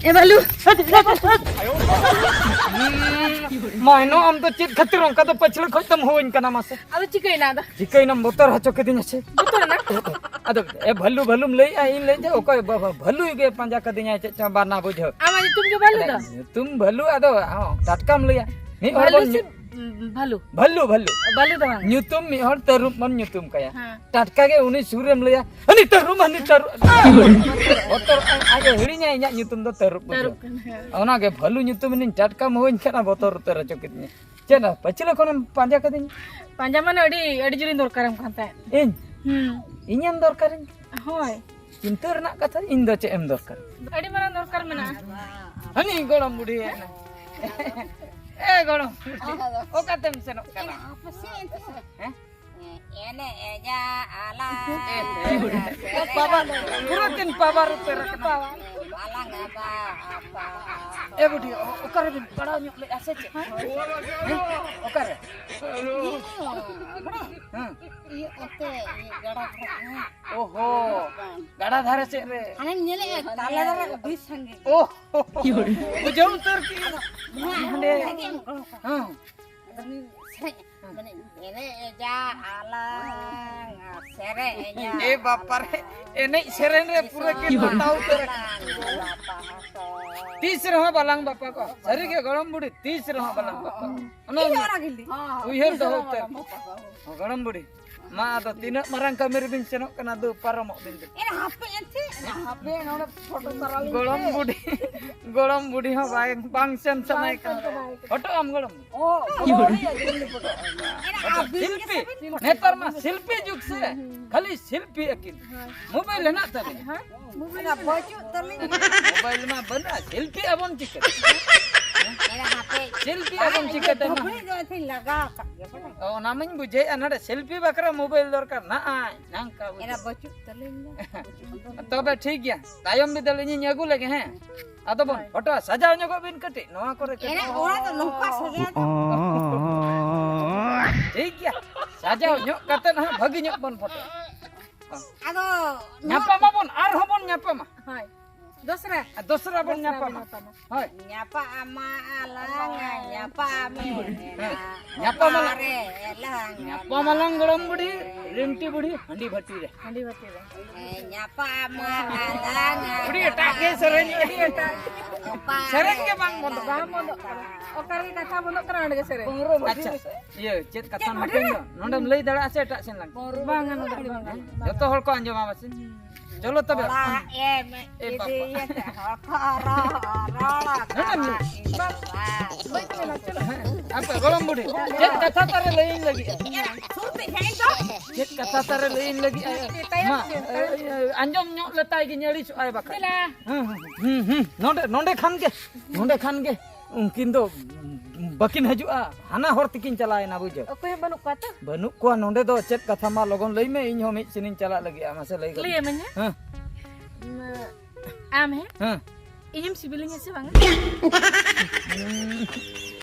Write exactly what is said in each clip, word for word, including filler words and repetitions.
ᱮ ᱵᱟᱞᱩ᱾ ᱢᱟᱭᱱᱚ, ᱟᱢ ᱫᱚ ᱪᱮᱫ ᱠᱷᱟᱹᱛᱤᱨ ᱚᱱᱠᱟ ᱫᱚ ᱯᱟᱹᱪᱷᱞᱟᱹ ᱠᱷᱚᱡ ᱛᱮᱢ ᱦᱩᱭ ᱠᱟᱱᱟ ᱢᱟᱥᱮ? ᱟᱫᱚ ᱪᱤᱠᱟᱹᱭᱮᱱᱟ ᱟᱫᱚ? ᱪᱤᱠᱟᱹᱭᱮᱱᱟᱢ, ᱵᱚᱛᱚᱨ ᱦᱚᱪᱚ ᱠᱤᱫᱤᱧᱟ ᱥᱮ? ᱵᱚᱛᱚᱨ ᱮᱱᱟ? ᱟᱫᱚ ᱮ ᱵᱷᱟᱹᱞᱩ, ᱵᱷᱟᱹᱞᱩᱢ ᱞᱟᱹᱭᱮᱜᱼᱟ, ᱤᱧ ᱞᱟᱹᱭ ᱫᱟ ᱚᱠᱚᱭ ᱵᱟᱵᱟ ᱵᱷᱟᱹᱞᱩ ᱜᱮ ᱯᱟᱸᱡᱟ ᱠᱟᱫᱤᱧᱟᱭ, ᱪᱮᱫ ᱪᱚᱝ ᱵᱟᱱᱟ ᱵᱩᱡᱷᱟᱹᱣ᱾ ᱟᱢᱟᱜ ᱧᱩᱛᱩᱢ ᱜᱮ ᱵᱷᱟᱹᱞᱩ ᱫᱚ? ᱧᱩᱛᱩᱢ ᱵᱷᱟᱹᱞᱩ, ᱟᱫᱚ ᱦᱚᱸ, ᱴᱟᱴᱠᱟᱢ ᱞᱟᱹᱭᱟ᱾ ᱢᱤᱫ ᱦᱚᱲ ᱵᱷᱟᱹᱞᱩ ᱵᱚᱱ ᱥᱮ ᱧᱩ-, ᱵᱷᱟᱹᱞᱩ? ᱵᱷᱟᱹᱞᱩ, ᱵᱷᱟᱹᱞᱩ᱾ ᱵᱷᱟᱹᱞᱩ ᱫᱚ ᱵᱟᱝ᱾ ᱧᱩᱛᱩᱢ ᱢᱤᱫ ᱦᱚᱲ ᱛᱟᱹᱨᱩᱵ ᱵᱚᱱ ᱧᱩᱛᱩᱢ ᱠᱟᱭᱟ᱾ ᱦᱮᱸ᱾ ᱴᱟᱴᱠᱟ ᱜᱮ ᱩᱱᱤ ᱥᱩᱨ ᱨᱮᱢ ᱞᱟᱹᱭᱟ, "ᱦᱟᱹᱱᱤ ᱛᱟᱹᱨᱩᱵ, ᱦᱟᱹᱱᱤ ᱛᱟᱹᱨᱩᱵ᱾" ᱵᱚᱛᱚᱨ ᱟᱡ, ᱟᱡ ᱮ ᱦᱤᱲᱤᱧᱟ ᱤᱧᱟᱹᱜ ᱧᱩᱛᱩᱢ ᱫᱚ ᱛᱟᱹᱨᱩᱵ ᱵᱩᱡᱷᱟᱹᱣ᱾ ᱛᱟᱹᱨᱩᱵ ᱠᱟᱱᱟ, ᱦᱮᱸ᱾ ᱚᱱᱟᱜᱮ ᱵᱷᱟᱹᱞᱩ ᱧᱩᱛᱩᱢ ᱤᱧ ᱴᱟᱴᱠᱟᱢ ᱦᱩᱭᱧ ᱠᱷᱟᱱ ᱵᱚᱛᱚᱨ ᱩᱛᱟᱹᱨ ᱦᱚᱪᱚ ᱠᱤᱫᱤᱧᱟ᱾ ᱪᱮᱫ ᱱᱟ, ᱯᱟᱹᱪᱷᱞᱟᱹ ᱠᱷᱚᱱᱮᱢ ᱯᱟᱸᱡᱟ ᱠᱟᱹᱫᱤᱧ? ᱯᱟᱸᱡᱟ ᱢᱟᱱᱮ ᱟᱹᱰᱤ, ᱟᱹᱰᱤ ᱡᱳᱨᱤᱧ ᱫᱚᱨᱠᱟᱨᱟᱢ ᱠᱟᱱ ᱛᱟᱦᱮᱸᱫ᱾ ᱤᱧ? ᱦᱩᱸ᱾ ᱤᱧᱮᱢ ᱫᱚᱨᱠᱟᱨᱤᱧ? ᱦᱳᱭ᱾ ᱪᱤᱱᱛᱟᱹ ᱨᱮᱱᱟᱜ ᱠᱟᱛᱷᱟ, ᱤᱧ ᱫᱚ ᱪᱮᱫ ᱮᱢ ᱫᱚᱨᱠᱟᱨ? ᱟᱹᱰᱤ ᱢᱟᱨᱟᱝ ᱫᱚᱨᱠᱟᱨ ᱢᱮᱱᱟᱜᱼᱟ᱾ ᱦᱟᱹᱱᱤ ᱜᱚᱲᱚᱢ ᱵᱩᱰᱷᱤ ᱦᱮᱡ ᱮᱱᱟ᱾ ᱮ ᱜᱚᱲᱚᱢ ᱵᱩᱰᱷᱤ, ᱚᱠᱟᱛᱮᱢ ᱥᱮᱱᱚᱜ ᱠᱟᱱᱟ? ᱦᱮᱸ? ᱮᱱᱮᱡ ᱮᱡᱟ ᱟᱞᱟᱝ᱾ ᱮ, ᱮ, ᱮ, ᱵᱟᱵᱟ, ᱯᱩᱨᱟᱹ ᱠᱤᱱ ᱯᱟᱣᱟᱨ ᱩᱛᱟᱹᱨ ᱟᱠᱟᱱᱟ᱾ ᱟᱞᱟᱝ ᱟᱵᱟ ᱟᱯᱟ᱾ ᱮ ᱵᱩᱰᱷᱤ, ᱚ-, ᱚᱠᱟᱨᱮᱵᱤᱱ ᱯᱟᱲᱟᱣ ᱧᱚᱜ ᱞᱮᱫᱼᱟ ᱥᱮ ᱪᱮᱫ? ᱦᱮᱸ? ᱚᱠᱟᱨᱮ? ᱦᱮᱸ᱾ ᱤᱭᱟᱹ ᱚᱱᱛᱮ, ᱤᱭᱟᱹ ᱜᱟᱰᱟ ᱫᱷᱟᱨᱮ, ᱦᱮᱸ᱾ ᱚᱦᱚ, ᱜᱟᱰᱟ ᱫᱷᱟᱨᱮ ᱥᱮᱫ ᱨᱮ᱾ ᱦᱟᱱᱮᱢ ᱧᱮᱞᱮᱫᱼᱟ, ᱛᱟᱞᱮ ᱫᱟᱨᱮ ᱟᱹᱰᱤ ᱥᱟᱸᱜᱮ᱾ ᱚᱦᱚ, ᱵᱩᱡᱷᱟᱹᱣ ᱩᱛᱟᱹᱨ ᱠᱮᱫᱼᱟ᱾ ᱦᱟᱸᱰᱮ᱾ ᱦᱮᱸ᱾ ᱥᱮᱨᱮᱧ, ᱢᱟᱱᱮ, ᱮᱱᱮᱡ ᱮᱡᱟ ᱟᱞᱟᱝ, ᱥᱮᱨᱮᱧ ᱮᱡᱟ ᱮ ᱵᱟᱯᱟᱨᱮ, ᱮᱱᱮᱡ ᱥᱮᱨᱮᱧ ᱨᱮ ᱯᱩᱨᱟᱹ ᱠᱤᱱ ᱢᱟᱛᱟᱣ ᱩᱛᱟᱹᱨ ᱟᱠᱟᱱᱟ᱾ ᱛᱤᱥ ᱨᱮᱦᱚᱸ ᱵᱟᱞᱟᱝ ᱵᱟᱯᱟ ᱠᱚᱜᱼᱟ᱾ ᱥᱟᱹᱨᱤᱜᱮ ᱜᱚᱲᱚᱢ ᱵᱩᱰᱷᱤ, ᱛᱤᱥ ᱨᱮᱦᱚᱸ ᱵᱟᱞᱟᱝ ᱵᱟᱯᱟ ᱠᱚᱜᱼᱟ᱾ ᱚᱱᱟ ᱤᱧ ᱦᱚᱸ ᱚᱱᱟ ᱜᱮᱧ ᱞᱟᱹᱭ᱾ ᱩᱭᱦᱟᱹᱨ ᱫᱚᱦᱚ ᱩᱛᱟᱹᱨ᱾ ᱦᱚᱸ, ᱜᱚᱲᱚᱢ ᱵᱩᱰᱷᱤ, ᱢᱟ ᱟᱫᱚ ᱛᱤᱱᱟᱹᱜ ᱢᱟᱨᱟᱝ ᱠᱟᱹᱢᱤ ᱨᱮᱵᱤᱱ ᱥᱮᱱᱚᱜ ᱠᱟᱱᱟ, ᱫᱩ ᱯᱟᱨᱚᱢᱚᱜ ᱵᱤᱱ ᱫᱩ᱾ ᱮ, ᱦᱟᱯᱮ ᱮᱱᱛᱮ᱾ ᱦᱟᱯᱮ ᱱᱚᱰᱮ ᱯᱷᱳᱴᱳ ᱛᱟᱨᱟ ᱞᱤᱧ ᱜᱚᱲᱚᱢ ᱯᱮ᱾ ᱵᱩᱰᱷᱤ, ᱜᱚᱲᱚᱢ ᱵᱩᱰᱷᱤ ᱦᱚᱸ ᱵᱟᱭ, ᱵᱟᱝ ᱥᱮᱱ ᱥᱟᱱᱟᱭᱮ ᱠᱟᱱᱟ᱾ ᱯᱷᱳᱴᱳ ᱟᱢ ᱜᱚᱲᱚᱢ? ᱚ, ᱯᱷᱳᱴᱳ ᱟᱹᱰᱤ ᱟᱹᱰᱤ ᱯᱷᱳᱴᱳ᱾ ᱮ, ᱟᱹᱵᱤᱱ ᱜᱮ ᱥᱤᱞᱯᱤ, ᱥᱮ ᱵᱤᱱ ᱯᱷᱳᱴᱳ? ᱱᱮᱛᱟᱨ ᱢᱟ ᱥᱤᱞᱯᱤ ᱡᱩᱜᱽ ᱥᱮ, ᱦᱩᱸ, ᱦᱩᱸ᱾ ᱠᱷᱟᱹᱞᱤ ᱥᱤᱞᱯᱤ ᱟᱹᱠᱤᱱ᱾ ᱦᱳᱭ᱾ ᱢᱳᱵᱟᱭᱤᱞ ᱦᱮᱱᱟᱜ ᱛᱟᱹᱵᱤᱱᱟ? ᱦᱮᱸ? ᱢᱳᱵᱟᱭᱤᱞ ᱚᱱᱟ ᱢᱮᱱᱟᱜ ᱵᱟᱹᱪᱩᱜ ᱛᱟᱹᱵᱤᱱᱟ᱾ ᱛᱟᱹᱞᱤᱧᱟ᱾ ᱢᱳᱵᱟᱭᱤᱞ ᱢᱟ ᱵᱟᱹᱱᱩᱜᱼᱟ, ᱥᱤᱞᱯᱤ ᱟᱵᱚᱱ ᱪᱤᱠᱟᱹ? ᱮᱨᱟ ᱦᱟᱯᱮ᱾ ᱥᱤᱞᱯᱤ ᱟᱵᱚᱱ ᱵᱟᱝ, ᱪᱤᱠᱟᱹᱛᱮ ᱱᱟᱦᱟᱜ? ᱫᱷᱩᱵᱲᱤ ᱫᱚ ᱮᱱᱛᱮᱧ ᱞᱟᱜᱟᱣ ᱟᱠᱟᱫ ᱜᱮᱭᱟ, ᱵᱟᱰᱟᱭ? ᱚ, ᱚᱱᱟ ᱢᱟᱧ ᱵᱩᱡᱷᱟᱹᱣᱮᱫᱼᱟ, ᱱᱚᱰᱮ ᱥᱤᱞᱯᱤ ᱵᱟᱠᱷᱨᱟ ᱢᱳᱵᱟᱭᱤᱞ ᱫᱚᱨᱠᱟᱨ ᱱᱟᱦᱟᱜ, ᱱᱚᱝᱠᱟ ᱵᱩᱡᱷᱟᱹᱣ᱾ ᱮᱨᱟ ᱵᱟᱹᱪᱩᱜ ᱛᱟᱹᱞᱤᱧ ᱫᱚ᱾ ᱛᱚᱵᱮ ᱴᱷᱤᱠ ᱜᱮᱭᱟ, ᱛᱟᱭᱚᱢ ᱵᱤᱫᱟᱹᱞ ᱤᱧᱤᱧ ᱟᱹᱜᱩ ᱞᱮᱜᱮ, ᱦᱮᱸ? ᱟᱫᱚ ᱵᱚᱱ ᱦᱳᱭ᱾ ᱯᱷᱳᱴᱳ ᱥᱟᱡᱟᱣ ᱧᱚᱜᱚᱜ ᱵᱤᱱ ᱠᱟᱹᱴᱤᱡ, ᱱᱚᱣᱟ ᱠᱚᱨᱮ ᱠᱟᱹᱴᱤᱡ᱾ ᱮᱨᱟ ᱚᱲᱟᱜ ᱫᱚ ᱱᱚᱝᱠᱟ ᱥᱟᱡᱟᱣ ᱫᱚ᱾ ᱴᱷᱤᱠ ᱜᱮᱭᱟ᱾ ᱥᱟᱡᱟᱣ ᱧᱚᱜ ᱠᱟᱛᱮ ᱦᱟᱸᱜ ᱵᱷᱟᱹᱜᱤ ᱧᱚᱜ ᱵᱚᱱ ᱯᱷᱳᱴᱳᱜᱼᱟ᱾ ᱦᱳᱭ᱾ ᱟᱫᱚ ᱧᱟᱯᱟᱢ ᱟᱵᱚᱱ, ᱟᱨᱦᱚᱸ ᱵᱚᱱ ᱧᱟᱯᱟᱢᱟ᱾ ᱦᱳᱭ᱾ ᱫᱚᱥᱨᱟ᱾ ᱟᱨ ᱫᱚᱥᱨᱟ ᱵᱚᱱ ᱫᱚᱥᱨᱟ ᱧᱟᱯᱟᱢᱟ᱾ ᱵᱚᱱ ᱧᱟᱯᱟᱢᱟ᱾ ᱦᱳᱭ᱾ ᱧᱟᱯᱟᱢᱟ ᱟᱞᱟᱝ, ᱧᱟᱯᱟᱢ ᱦᱮᱸ᱾ ᱧᱟᱯᱟᱢ ᱟᱞᱟᱝ᱾ ᱚᱠᱟᱨᱮ ᱞᱟᱝ ᱧᱟᱯᱟᱢ ᱟᱞᱟᱝ ᱜᱚᱲᱚᱢ ᱵᱩᱰᱷᱤ, ᱨᱤᱱᱴᱤ ᱵᱩᱰᱷᱤ, ᱦᱟᱺᱰᱤ ᱵᱷᱟᱹᱴᱤ ᱨᱮ᱾ ᱦᱟᱺᱰᱤ ᱵᱷᱟᱹᱴᱤ ᱨᱮ᱾ ᱦᱮᱸ, ᱧᱟᱯᱟᱢᱟ ᱟᱞᱟᱝ᱾ ᱟᱹᱰᱤ ᱮᱴᱟᱜ ᱜᱮ ᱥᱮᱨᱮᱧ᱾ ᱟᱹᱰᱤ ᱮᱴᱟᱜ᱾ ᱚᱠᱟᱨᱮ ᱥᱮᱨᱮᱧ ᱜᱮ ᱵᱟᱝ ᱵᱚᱱᱫᱚᱜ ᱠᱟᱱᱟ᱾ ᱵᱟᱝ ᱵᱚᱱᱫᱚᱜ ᱠᱟᱱᱟ᱾ ᱚᱠᱟ ᱨᱮᱜᱮ ᱠᱟᱛᱷᱟ ᱵᱚᱱᱫᱚᱜ ᱠᱟᱱᱟ, ᱚᱸᱰᱮ ᱜᱮ ᱥᱮᱨᱮᱧ᱾ ᱟᱪᱪᱷᱟ, ᱤᱭᱟᱹ, ᱪᱮᱫ ᱠᱟᱛᱷᱟ ᱪᱮᱫ ᱱᱚᱰᱮ ᱫᱚ? ᱱᱚᱰᱮᱢ ᱞᱟᱹᱭ ᱫᱟᱲᱮᱭᱟᱜᱼᱟ ᱥᱮ ᱮᱴᱟᱜ ᱥᱮᱱ ᱞᱟᱝ? ᱵᱟᱝᱟ, ᱱᱚᱰᱮ ᱫᱚ ᱵᱟᱝᱟ᱾ ᱡᱚᱛᱚ ᱦᱚᱲ ᱠᱚ ᱟᱸᱡᱚᱢᱟ ᱯᱟᱥᱮ᱾ ᱪᱚᱞᱚ ᱛᱚᱵᱮ᱾ ᱚᱲᱟᱜ ᱮᱢ ᱮ ᱵᱟᱵᱟ᱾ ᱤᱫᱤᱭᱮᱫ ᱦᱚᱴᱚᱜ ᱨᱚᱲ ᱱᱚᱰᱮᱢ ᱠᱟᱱᱟ᱾ ᱞᱟᱹᱭ᱾ ᱵᱟᱹᱧ ᱢᱮᱱᱟ, ᱪᱚᱞᱚ᱾ ᱦᱮᱸ, ᱟᱯᱮ ᱜᱚᱲᱚᱢ ᱵᱩᱰᱷᱤ, ᱪᱮᱫ ᱠᱟᱛᱷᱟ ᱛᱟᱨᱮ ᱞᱟᱹᱭᱟᱹᱧ ᱞᱟᱹᱜᱤᱫ? ᱥᱩᱨ ᱛᱮ ᱦᱮᱡ ᱫᱚ᱾ ᱪᱮᱫ ᱠᱟᱛᱷᱟ ᱛᱟᱨᱮ ᱞᱟᱹᱭᱟᱹᱧ ᱞᱟᱹᱜᱤᱫ? ᱛᱟᱭᱚᱢ ᱢᱟ, ᱥᱮᱫ, ᱛᱟᱭᱚᱢ ᱮ, ᱮ, ᱟᱸᱡᱚᱢ ᱧᱚᱜ ᱞᱮᱛᱟᱭ ᱜᱤᱧ, ᱟᱹᱲᱤᱥᱚᱜ ᱟᱭ ᱵᱟᱠᱷᱟᱱ᱾ ᱫᱮᱞᱟ᱾ ᱦᱩᱸ, ᱦᱩᱸ, ᱦᱩᱸ, ᱦᱩᱸ, ᱱᱚᱰᱮ, ᱱᱚᱰᱮ ᱠᱷᱟᱱ ᱜᱮ, ᱱᱚᱰᱮ ᱠᱷᱟᱱ ᱜᱮ᱾ ᱩᱱᱠᱤᱱ ᱫᱚ ᱵᱟᱹᱠᱤᱱ ᱦᱤᱡᱩᱜᱼᱟ, ᱦᱟᱱᱟ ᱦᱚᱨ ᱛᱮᱠᱤᱱ ᱪᱟᱞᱟᱣᱮᱱᱟ, ᱵᱩᱡᱷᱟᱹᱣ᱾ ᱚᱠᱚᱭ ᱦᱚᱸ ᱵᱟᱹᱱᱩᱜ ᱠᱚᱣᱟ ᱛᱚ? ᱵᱟᱹᱱᱩᱜ ᱠᱚᱣᱟ ᱱᱚᱰᱮ ᱫᱚ᱾ ᱪᱮᱫ ᱠᱟᱛᱷᱟ ᱢᱟ ᱞᱚᱜᱚᱱ ᱞᱟᱹᱭ ᱢᱮ, ᱤᱧ ᱦᱚᱸ ᱢᱤᱫ ᱥᱮᱱᱤᱧ ᱪᱟᱞᱟᱜ ᱞᱟᱹᱜᱤᱫ᱾ ᱢᱟᱥᱮ ᱞᱟᱹᱭ ᱜᱚᱫ ᱞᱟᱹᱭ ᱢᱮ᱾ ᱟᱢᱟᱹᱧ ᱦᱮᱸ? ᱦᱮᱸ? ᱢᱟ, ᱟᱢ ᱦᱮᱸ? ᱦᱮᱸ᱾ ᱤᱧᱮᱢ ᱥᱤᱵᱤᱞᱤᱧᱟ ᱥᱮ ᱵᱟᱝᱟ?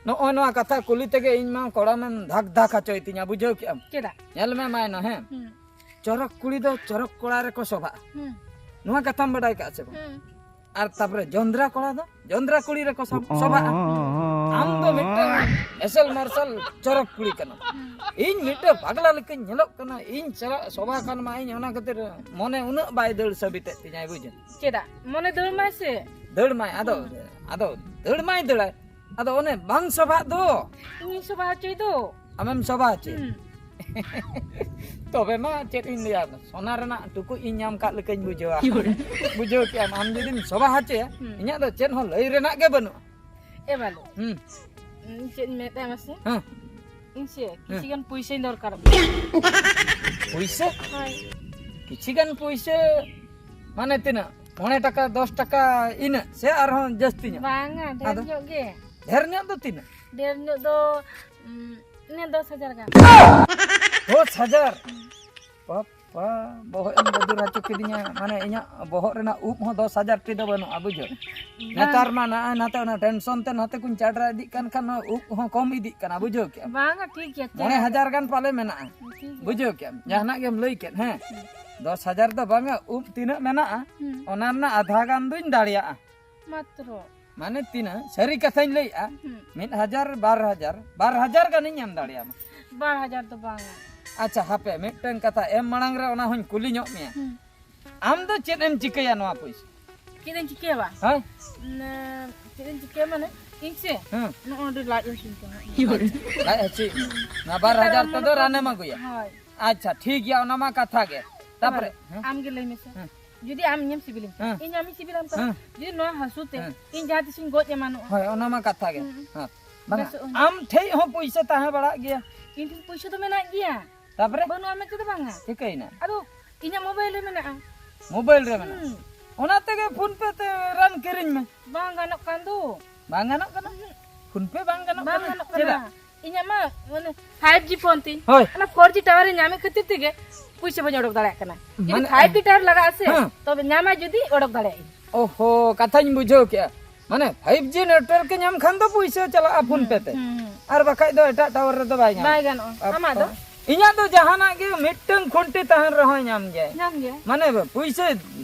ᱱᱚᱜᱼᱚᱭ ᱱᱚᱣᱟ ᱠᱟᱛᱷᱟ ᱠᱩᱞᱤ ᱛᱮᱜᱮ ᱤᱧ ᱢᱟ ᱠᱚᱲᱟᱢᱮᱢ ᱫᱷᱟᱠ ᱫᱷᱟᱠ ᱦᱚᱪᱚᱭ ᱛᱤᱧᱟ, ᱵᱩᱡᱷᱟᱹᱣ ᱠᱮᱜᱼᱟᱢ? ᱪᱮᱫᱟᱜ? ᱧᱮᱞ ᱢᱮ ᱢᱟᱭᱱᱟ, ᱦᱮᱸ? ᱦᱩᱸ᱾ ᱪᱚᱨᱚᱠ ᱠᱩᱲᱤ ᱫᱚ ᱪᱚᱨᱚᱠ ᱠᱚᱲᱟ ᱨᱮᱠᱚ ᱥᱚᱵᱷᱟᱜᱼᱟ᱾ ᱦᱩᱸ᱾ ᱱᱚᱣᱟ ᱠᱟᱛᱷᱟᱢ ᱵᱟᱰᱟᱭ ᱠᱟᱜᱼᱟ ᱥᱮ ᱵᱟᱝ? ᱦᱩᱸ᱾ ᱟᱨ ᱛᱟᱯᱚᱨᱮ ᱡᱚᱸᱫᱽᱨᱟ ᱠᱚᱲᱟ ᱫᱚ ᱡᱚᱸᱫᱽᱨᱟ ᱠᱩᱲᱤ ᱨᱮᱠᱚ ᱥᱚᱵ-, ᱥᱚᱵᱷᱟᱜᱼᱟ᱾ ᱟᱢ ᱫᱚ ᱢᱤᱫᱴᱟᱝ ᱮᱥᱮᱞ ᱢᱟᱨᱥᱟᱞ ᱪᱚᱨᱚᱠ ᱠᱩᱲᱤ ᱠᱟᱱᱟᱢ᱾ ᱦᱩᱸ᱾ ᱤᱧ ᱢᱤᱫᱴᱟᱝ ᱯᱟᱜᱽᱞᱟ ᱞᱮᱠᱟᱧ ᱧᱮᱞᱚᱜ ᱠᱟᱱᱟ, ᱤᱧ ᱥᱟᱞᱟᱜ ᱥᱚᱵᱷᱟ ᱠᱷᱟᱱ ᱢᱟ ᱤᱧ ᱚᱱᱟ ᱠᱷᱟᱹᱛᱤᱨ ᱢᱚᱱᱮ ᱩᱱᱟᱹᱜ ᱵᱟᱭ ᱫᱟᱹᱲ ᱥᱟᱹᱵᱤᱛᱮᱫ ᱛᱤᱧᱟᱭ, ᱵᱩᱡᱷᱟᱹᱣ᱾ ᱪᱮᱫᱟᱜ? ᱢᱚᱱᱮ ᱫᱟᱹᱲ ᱢᱟᱭ ᱥᱮ᱾ ᱫᱟᱹᱲ ᱢᱟᱭ, ᱟᱫᱚ, ᱦᱩᱸ᱾ ᱟᱫᱚ ᱫᱟᱹᱲ ᱢᱟᱭ ᱫᱟᱹᱲᱟᱭ, ᱟᱫᱚ ᱚᱱᱮ ᱵᱟᱝ ᱥᱚᱵᱷᱟᱜ ᱫᱚ᱾ ᱤᱧᱤᱧ ᱥᱚᱵᱷᱟ ᱦᱚᱪᱚᱭ ᱫᱚ᱾ ᱟᱢᱮᱢ ᱥᱚᱵᱷᱟ ᱦᱚᱪᱚᱭᱟ? ᱦᱩᱸ᱾ ᱛᱚᱵᱮ ᱢᱟ ᱪᱮᱫ ᱤᱧ ᱞᱟᱹᱭᱟ, ᱥᱚᱱᱟ ᱨᱮᱱᱟᱜ ᱴᱩᱠᱩᱡ ᱤᱧ ᱧᱟᱢ ᱠᱟᱜ ᱞᱮᱠᱟᱧ ᱵᱩᱡᱷᱟᱹᱣᱟ᱾ ᱤᱭᱩᱨ᱾ ᱵᱩᱡᱷᱟᱹᱣ ᱠᱮᱜᱼᱟᱢ, ᱟᱢ ᱡᱩᱫᱤᱢ ᱥᱚᱵᱷᱟ ᱦᱚᱪᱚᱭᱟ, ᱦᱩᱸ᱾ ᱤᱧᱟᱹᱜ ᱫᱚ ᱪᱮᱫ ᱦᱚᱸ ᱞᱟᱹᱭ ᱨᱮᱱᱟᱜ ᱜᱮ ᱵᱟᱹᱱᱩᱜᱼᱟ᱾ ᱮ ᱵᱟᱞᱮ᱾ ᱦᱩᱸ᱾ ᱤᱧ ᱪᱮᱫ ᱤᱧ ᱢᱮᱱᱮᱫ ᱛᱟᱦᱮᱸ ᱢᱟᱥᱮ? ᱦᱮᱸ᱾ ᱤᱧ ᱥᱮ ᱠᱤᱪᱷᱤ ᱦᱮᱸ᱾ ᱜᱟᱱ ᱯᱩᱭᱥᱟᱹᱧ ᱫᱚᱨᱠᱟᱨᱚᱜ ᱠᱟᱱᱟ᱾ ᱯᱩᱭᱥᱟᱹ? ᱦᱳᱭ᱾ ᱠᱤᱪᱷᱤ ᱜᱟᱱ ᱯᱩᱭᱥᱟᱹ ᱢᱟᱱᱮ ᱛᱤᱱᱟᱹᱜ? ᱢᱚᱬᱮ ᱴᱟᱠᱟ, ᱫᱚᱥ ᱴᱟᱠᱟ ᱤᱱᱟᱹᱜ ᱥᱮ ᱟᱨᱦᱚᱸ ᱡᱟᱹᱥᱛᱤ ᱧᱚᱜ? ᱵᱟᱝᱟ, ᱰᱷᱮᱨ ᱟᱫᱚ? ᱧᱚᱜ ᱜᱮ᱾ ᱰᱷᱮᱨ ᱧᱚᱜ ᱫᱚ ᱛᱤᱱᱟᱹᱜ? ᱰᱷᱮᱨ ᱧᱚᱜ ᱫᱚ, ᱩᱸ, ᱤᱱᱟᱹ ᱫᱚᱥ ᱦᱟᱡᱟᱨ ᱜᱟᱱ᱾ ᱫᱚᱥ ᱦᱟᱡᱟᱨ? ᱦᱩᱸ᱾ ᱵᱟᱯ ᱵᱟ, ᱵᱚᱦᱚᱜ ᱮᱢ ᱵᱚᱫᱩᱨ ᱦᱚᱪᱚ ᱠᱤᱫᱤᱧᱟ᱾ ᱢᱟᱱᱮ, ᱤᱧᱟᱹᱜ ᱵᱚᱦᱚᱜ ᱨᱮᱱᱟᱜ ᱩᱵ ᱦᱚᱸ ᱫᱚᱥ ᱦᱟᱡᱟᱨ ᱴᱤ ᱫᱚ ᱵᱟᱹᱱᱩᱜᱼᱟ, ᱵᱩᱡᱷᱟᱹᱣ᱾ ᱵᱟᱝ᱾ ᱱᱮᱛᱟᱨ ᱢᱟ ᱱᱚᱜᱼᱚᱭ ᱱᱟᱛᱮ ᱚᱱᱟ ᱴᱮᱱᱥᱚᱱ ᱛᱮ ᱱᱟᱛᱮ ᱠᱚᱧ ᱪᱟᱰᱨᱟ ᱤᱫᱤᱜ ᱠᱟᱱ ᱠᱷᱟᱱ, ᱱᱚᱣᱟ ᱩᱵ ᱦᱚᱸ ᱠᱚᱢ ᱤᱫᱤᱜ ᱠᱟᱱᱟ, ᱵᱩᱡᱷᱟᱹᱣ ᱠᱮᱜᱼᱟᱢ᱾ ᱵᱟᱝᱟ, ᱴᱷᱤᱠ ᱜᱮᱭᱟ, ᱪᱮᱫ ᱢᱚᱬᱮ ᱦᱟᱡᱟᱨ ᱜᱟᱱ ᱯᱟᱞᱮ ᱢᱮᱱᱟᱜᱼᱟ, ᱴᱷᱤᱠ ᱜᱮᱭᱟ᱾ ᱵᱩᱡᱷᱟᱹᱣ ᱠᱮᱜᱼᱟᱢ᱾ ᱡᱟᱦᱟᱱᱟᱜ ᱜᱮᱢ ᱞᱟᱹᱭ ᱠᱮᱫ, ᱦᱮᱸ, ᱦᱩᱸ᱾ ᱫᱚᱥ ᱦᱟᱡᱟᱨ ᱫᱚ ᱵᱟᱝᱟ, ᱩᱵ ᱛᱤᱱᱟᱹᱜ ᱢᱮᱱᱟᱜᱼᱟ, ᱦᱩᱸ᱾ ᱚᱱᱟ ᱨᱮᱱᱟᱜ ᱟᱫᱷᱟ ᱜᱟᱱ ᱫᱩᱧ ᱫᱟᱲᱮᱭᱟᱜᱼᱟ᱾ ᱢᱟᱛᱨᱚ᱾ ᱢᱟᱱᱮ ᱛᱤᱱᱟᱹᱜ? ᱥᱟᱹᱨᱤ ᱠᱟᱛᱷᱟᱧ ᱞᱟᱹᱭᱮᱜᱼᱟ, ᱦᱩᱸ᱾ ᱢᱤᱫ ᱦᱟᱡᱟᱨ, ᱵᱟᱨ ᱦᱟᱡᱟᱨ, ᱵᱟᱨ ᱦᱟᱡᱟᱨ ᱜᱟᱱᱤᱧ ᱮᱢ ᱫᱟᱲᱮᱭᱟᱢᱟ᱾ ᱵᱟᱨ ᱦᱟᱡᱟᱨ ᱫᱚ ᱵᱟᱝᱟ᱾ ᱟᱪᱪᱷᱟ, ᱦᱟᱯᱮ, ᱢᱤᱫᱴᱟᱝ ᱠᱟᱛᱷᱟ ᱮᱢ ᱢᱟᱲᱟᱝ ᱨᱮ ᱚᱱᱟ ᱦᱚᱸᱧ ᱠᱩᱞᱤ ᱧᱚᱜ ᱢᱮᱭᱟ᱾ ᱦᱩᱸ᱾ ᱟᱢ ᱫᱚ ᱪᱮᱫ ᱮᱢ ᱪᱤᱠᱟᱹᱭᱟ ᱱᱚᱣᱟ ᱯᱚᱭᱥᱟ? ᱪᱮᱫ ᱤᱧ ᱪᱤᱠᱟᱹᱭᱟ ᱵᱟ? ᱦᱮᱸ? ᱢᱟᱱᱮ, ᱪᱮᱫ ᱤᱧ ᱪᱤᱠᱟᱹᱭᱟ ᱢᱟᱱᱮ, ᱤᱧ ᱥᱮ? ᱦᱮᱸ᱾ ᱱᱚᱜᱼᱚᱭ ᱱᱚᱰᱮ ᱞᱟᱡ ᱦᱟᱹᱥᱩᱧ ᱠᱟᱱᱟ᱾ ᱞᱟᱡ ᱦᱟᱹᱥᱩᱭᱮᱫ ᱢᱮᱭᱟ? ᱱᱚᱣᱟ ᱵᱟᱨ ᱦᱟᱡᱟᱨ ᱛᱮᱫᱚ ᱨᱟᱱᱮᱢ ᱟᱹᱜᱩᱭᱟ? ᱦᱳᱭ᱾ ᱟᱪᱪᱷᱟ, ᱴᱷᱤᱠ ᱜᱮᱭᱟ, ᱚᱱᱟ ᱢᱟ ᱠᱟᱛᱷᱟ ᱜᱮ᱾ ᱛᱟᱯᱚᱨᱮ, ᱦᱮᱸ? ᱟᱢ ᱜᱮ ᱞᱟᱹᱭ ᱢᱮᱥᱮ᱾ ᱦᱮᱸ᱾ ᱡᱩᱫᱤ ᱟᱢ ᱤᱧᱮᱢ ᱥᱤᱵᱤᱞᱤᱧ ᱠᱟᱱᱟ, ᱦᱮᱸ᱾ ᱤᱧ ᱟᱢᱤᱧ ᱥᱤᱵᱤᱞᱟᱢ ᱠᱟᱱᱟ, ᱦᱮᱸ᱾ ᱡᱩᱫᱤ ᱱᱚᱣᱟ ᱦᱟᱹᱥᱩ ᱛᱮ ᱦᱮᱸ᱾ ᱤᱧ ᱡᱟᱦᱟᱸ ᱛᱤᱥᱤᱧ ᱜᱚᱡ ᱮᱢᱟᱱᱚᱜᱼᱟ᱾ ᱦᱳᱭ, ᱚᱱᱟ ᱢᱟ ᱠᱟᱛᱷᱟ ᱜᱮ᱾ ᱦᱩᱸ᱾ ᱦᱮᱸ᱾ ᱵᱟᱝᱟ, ᱵᱮᱥᱚᱜ ᱟᱹᱧ᱾ ᱟᱢ ᱴᱷᱮᱡ ᱦᱚᱸ ᱯᱩᱭᱥᱟᱹ ᱛᱟᱦᱮᱸ ᱵᱟᱲᱟᱜ ᱜᱮᱭᱟ᱾ ᱤᱧ ᱴᱷᱮᱱ ᱯᱩᱭᱥᱟᱹ ᱫᱚ ᱢᱮᱱᱟᱜ ᱜᱮᱭᱟ᱾ ᱛᱟᱯᱚᱨᱮ? ᱵᱟᱹᱱᱩᱜᱼᱟ ᱢᱮᱱᱛᱮ ᱫᱚ ᱵᱟᱝᱟ᱾ ᱪᱤᱠᱟᱹᱭᱮᱱᱟ? ᱟᱫᱚ ᱤᱧᱟᱹᱜ ᱢᱳᱵᱟᱭᱤᱞ ᱨᱮ ᱢᱮᱱᱟᱜᱼᱟ᱾ ᱢᱳᱵᱟᱭᱤᱞ ᱨᱮ ᱢᱮᱱᱟᱜᱼᱟ? ᱦᱩᱸ᱾ ᱚᱱᱟ ᱛᱮᱜᱮ ᱯᱷᱳᱱ ᱯᱮ ᱛᱮ ᱨᱟᱱ ᱠᱤᱨᱤᱧ ᱢᱮ᱾ ᱵᱟᱝ ᱜᱟᱱᱚᱜ ᱠᱟᱱ ᱫᱚ᱾ ᱵᱟᱝ ᱜᱟᱱᱚᱜ ᱠᱟᱱᱟ? ᱩᱦᱩᱸ᱾ ᱯᱷᱳᱱ ᱯᱮ ᱵᱟᱝ ᱜᱟᱱᱚᱜ ᱵᱟᱝ ᱠᱟᱱᱟ? ᱜᱟᱱᱚᱜ ᱠᱟᱱᱟ᱾ ᱪᱮᱫᱟᱜ? ᱤᱧᱟᱹᱜ ᱢᱟ ᱢᱟᱱᱮ ᱯᱷᱟᱭᱤᱵᱷ ᱡᱤ ᱯᱷᱳᱱ ᱛᱤᱧ᱾ ᱦᱳᱭ᱾ ᱚᱱᱟ ᱯᱷᱳᱨ ᱡᱤ ᱴᱟᱣᱟᱨ ᱤᱧ ᱧᱟᱢᱮᱫ ᱠᱷᱟᱹᱛᱤᱨ ᱛᱮᱜᱮ ᱯᱩᱭᱥᱟᱹ ᱵᱟᱹᱧ ᱚᱰᱚᱠ ᱫᱟᱲᱮᱭᱟᱜ ᱠᱟᱱᱟ᱾ ᱡᱩᱫᱤ ᱢᱟᱱᱮ ᱯᱷᱟᱭᱤᱵᱷ ᱡᱤ ᱴᱟᱣᱟᱨ ᱞᱟᱜᱟᱜᱼᱟ ᱥᱮ, ᱦᱮᱸ᱾ ᱛᱚᱵᱮ ᱧᱟᱢᱟ ᱡᱩᱫᱤ, ᱚᱰᱚᱠ ᱫᱟᱲᱮᱭᱟᱜ ᱤᱧ᱾ ᱳᱦᱳ, ᱠᱟᱛᱷᱟᱧ ᱵᱩᱡᱷᱟᱹᱣ ᱠᱮᱜᱼᱟ᱾ ᱢᱟᱱᱮ ᱯᱷᱟᱭᱤᱵᱷ ᱡᱤ ᱱᱮᱴᱣᱟᱨᱠ ᱮ ᱧᱟᱢ ᱠᱷᱟᱱ ᱫᱚ ᱯᱩᱭᱥᱟᱹ ᱪᱟᱞᱟᱜᱼᱟ ᱯᱷᱳᱱ ᱯᱮ ᱛᱮ᱾ ᱦᱩᱸ, ᱦᱩᱸ᱾ ᱟᱨ ᱵᱟᱠᱷᱟᱡ ᱫᱚ ᱮᱴᱟᱜ ᱴᱟᱣᱟᱨ ᱨᱮᱫᱚ ᱵᱟᱭ ᱧᱟᱢᱟ᱾ ᱵᱟᱭ ᱜᱟᱱᱚᱜᱼᱟ᱾ ᱟᱯ-, ᱟᱢᱟᱜ ᱫᱚ? ᱤᱧᱟᱹᱜ ᱫᱚ ᱡᱟᱦᱟᱱᱟᱜ ᱜᱮ ᱢᱤᱫᱴᱟᱝ ᱠᱷᱩᱱᱴᱤ ᱛᱟᱦᱮᱱ ᱨᱮᱦᱚᱸᱭ ᱧᱟᱢ ᱜᱮᱭᱟᱭ᱾ ᱧᱟᱢ ᱜᱮᱭᱟᱭ᱾ ᱢᱟᱱᱮ ᱯᱩᱭᱥᱟᱹ